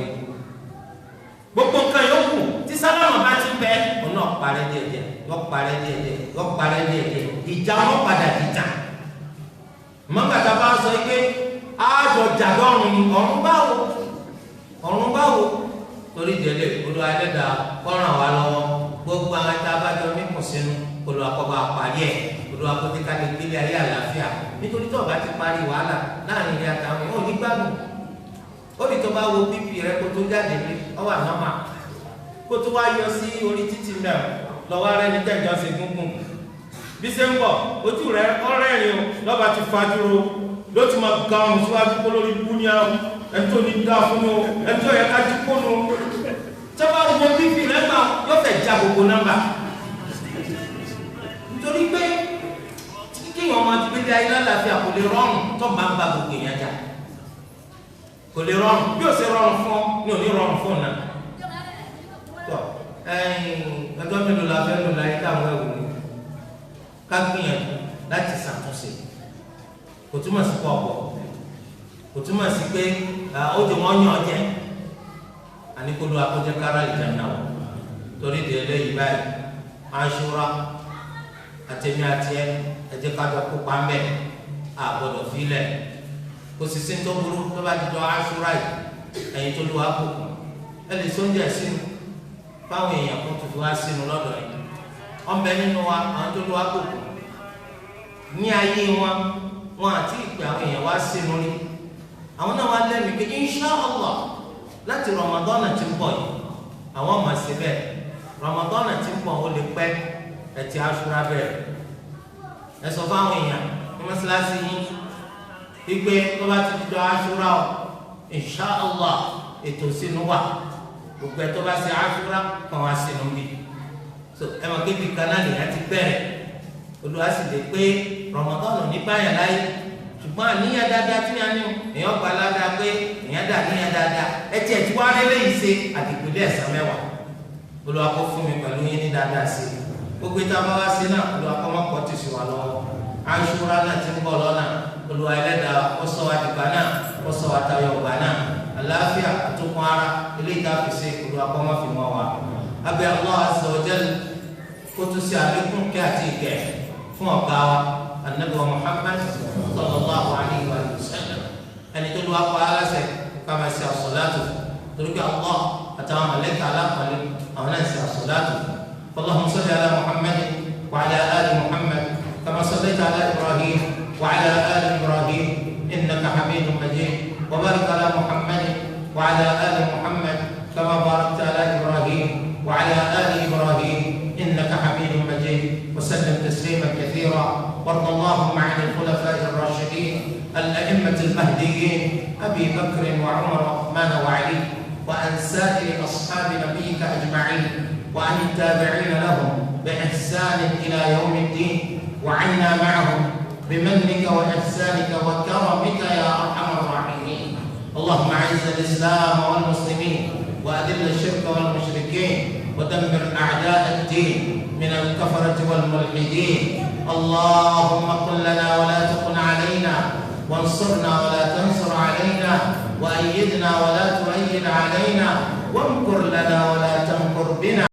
S3: gbogbo nǹkan yòókù tí sálámù bá ti bẹ òun náà parẹ́ díẹ̀díẹ̀ yọ parẹ́ díẹ̀díẹ̀ yọ parẹ́ díẹ̀díẹ̀ ìjà wọn padà dìjà mọ́kàtà bá sọ pé àjọ jàdọ́rùn ni ọ̀run báwo ọ̀run báwo torí délé Olúwa Ẹlẹ́dàá kó ràn wá lọ́wọ́ gbogbo àwọn tá a bá jọ mímú sínú Olúwa kó bá parí ẹ̀ Olúwa kó tí ká lè gbélé ayé àlàáfíà nítorí tó o bá ti parí wàhálà láàrin ilé àtàwọn èèyàn ò ní gbádùn ó ní tó bá wo bp rẹ kó tó jáde ní ọwọ́ ànámà kó tó wá yọ sí orí títì mẹ́rin lọ́wọ́ rẹ ní tẹ̀jọ́ ṣe gúngún bí ṣe ń bọ̀ ojú rẹ ọ̀rẹ́rìn o lọ́ba ti fajúro ló ti máa ga ọrùn síwájú kó lórí bú ní àwọn ẹni tó ní dá fún o ẹni tó yẹ ká jí kó nu tó bá wo bíbí rẹ gbà yóò fẹ́ já gbogbo nọ́mbà nítorí pé kíkìyàn máa ti gbé ayé lálàáfíà kò lè rọrùn tó máa ń ba gbogbo èèyàn jà kò lè rọrùn bí ó ṣe rọrùn fún ọ ní ò ní rọrùn fún ọ náà tó ẹ̀yìn ọjọ́ mélòó la fẹ́ lò láyé táwọn ẹ̀wù ni ká gbìyànjú láti ṣàtúnṣe kò túmọ̀ sí pé ọ̀pọ̀ kò túmọ̀ sí pé ó ti wọ́n yàn jẹ àníkólú akójẹ kára ìjànà wọ̀ torí di eléyìí báyìí Àṣúrà àtẹ̀mí àti ẹ ẹ̀jẹ̀ kájọ kópa mbẹ́ àgbọ̀dọ̀ filẹ̀ kò sì sí tó burú tó bá ti jọ Àṣúrà yìí ẹ̀yin tó lu àbùkù ẹ lè sóúnjẹ sínú fáwọn èèyàn kó tuntun wá sínú lọ́dọ̀ yìí ọ̀nbẹ nínú wa àwọn tó lu àbùkù ní ayé wọn wọn àti ìpè àwọn èèyàn wá sínú rí àwọn náà wá lẹ́mìí pé insha Allah láti Ramadan tí ń bọ̀ yìí àwọn ọmọ sí bẹ́ẹ̀ Ramadan tí ń bọ̀ ó lè pẹ́ ẹtì Àṣúrà bẹ̀rẹ̀ ẹ sọ fáwọn èèyàn ní mọ́sálásí yín wípé tó bá ti dijọ́ Àṣúrà o insha Allah ètò sínú wà gbogbo ẹ tó bá ṣe Àṣúrà kàn wá sínú bí so ẹ mọ̀ kébi kan náà nìyẹn ti bẹ̀rẹ̀ Olúwa sì lè pé Ramadan ní báyà láyé ṣùgbọ́n àníyàn dáadáa tí a ní èèyàn gba ládàá pé èèyàn dà níyàn dáadáa ẹ tiẹ̀ tí wàá rẹ́ léyìí ṣe àdìpínlẹ̀ ẹ̀sán mẹ́wàá Olúwa kó fún mi pẹ̀lú yín ní dáadáa sí i gbogbo ìta bá wá sí náà Olúwa kó má kọ́ tì sí wa lọ́wọ́ Àṣúrà náà ti ń bọ̀ lọ́nà Olúwa Ẹlẹ́dàá kó ṣọ́ wa dìgbà náà kó ṣọ́ wa tayọ ìgbà náà àlàáfíà àtúnkún ara eléyìí tá a fi ṣe Olúwa kó má fi mọ́ wa abẹ́ Allah azza wa jal kó tún ṣe àlékún kẹ́ àti ìgẹ̀ fún ọ̀gá wa anabi wa Muhammad sallallahu alayhi wa sallam ẹni tó lu akọ aláṣẹ kama ṣe àsọláàtù torí pé Allah àtàwọn mọlẹ́kà alákọ̀ọ́lẹ̀ àwọn náà ṣe àsọláàtù. Allahumma salli ala Muhammad wa ala ali Muhammad kama sallaita ala Ibrahim wa ala ali Ibrahim innaka hamidun majid. وبارك على محمد وعلى آل محمد كما باركت على إبراهيم وعلى آل إبراهيم إنك حميد مجيد. وسلم تسليما كثيرا. وارض اللهم عن الخلفاء الراشدين الأئمة المهديين أبي بكر وعمر وعثمان وعلي، وعن سائر أصحاب نبيك أجمعين، وعن التابعين لهم بإحسان إلى يوم الدين، وعنا معهم بمنك وإحسانك وكرمك يا أرحم الراحمين. اللهم أعز الإسلام والمسلمين، وأذل الشرك والمشركين، ودمر أعداء الدين من الكفرة والملحدين. اللهم قل لنا ولا تكن علينا، وانصرنا ولا تنصر علينا، وأيدنا ولا تؤيد علينا، وامكر لنا ولا تمكر بنا.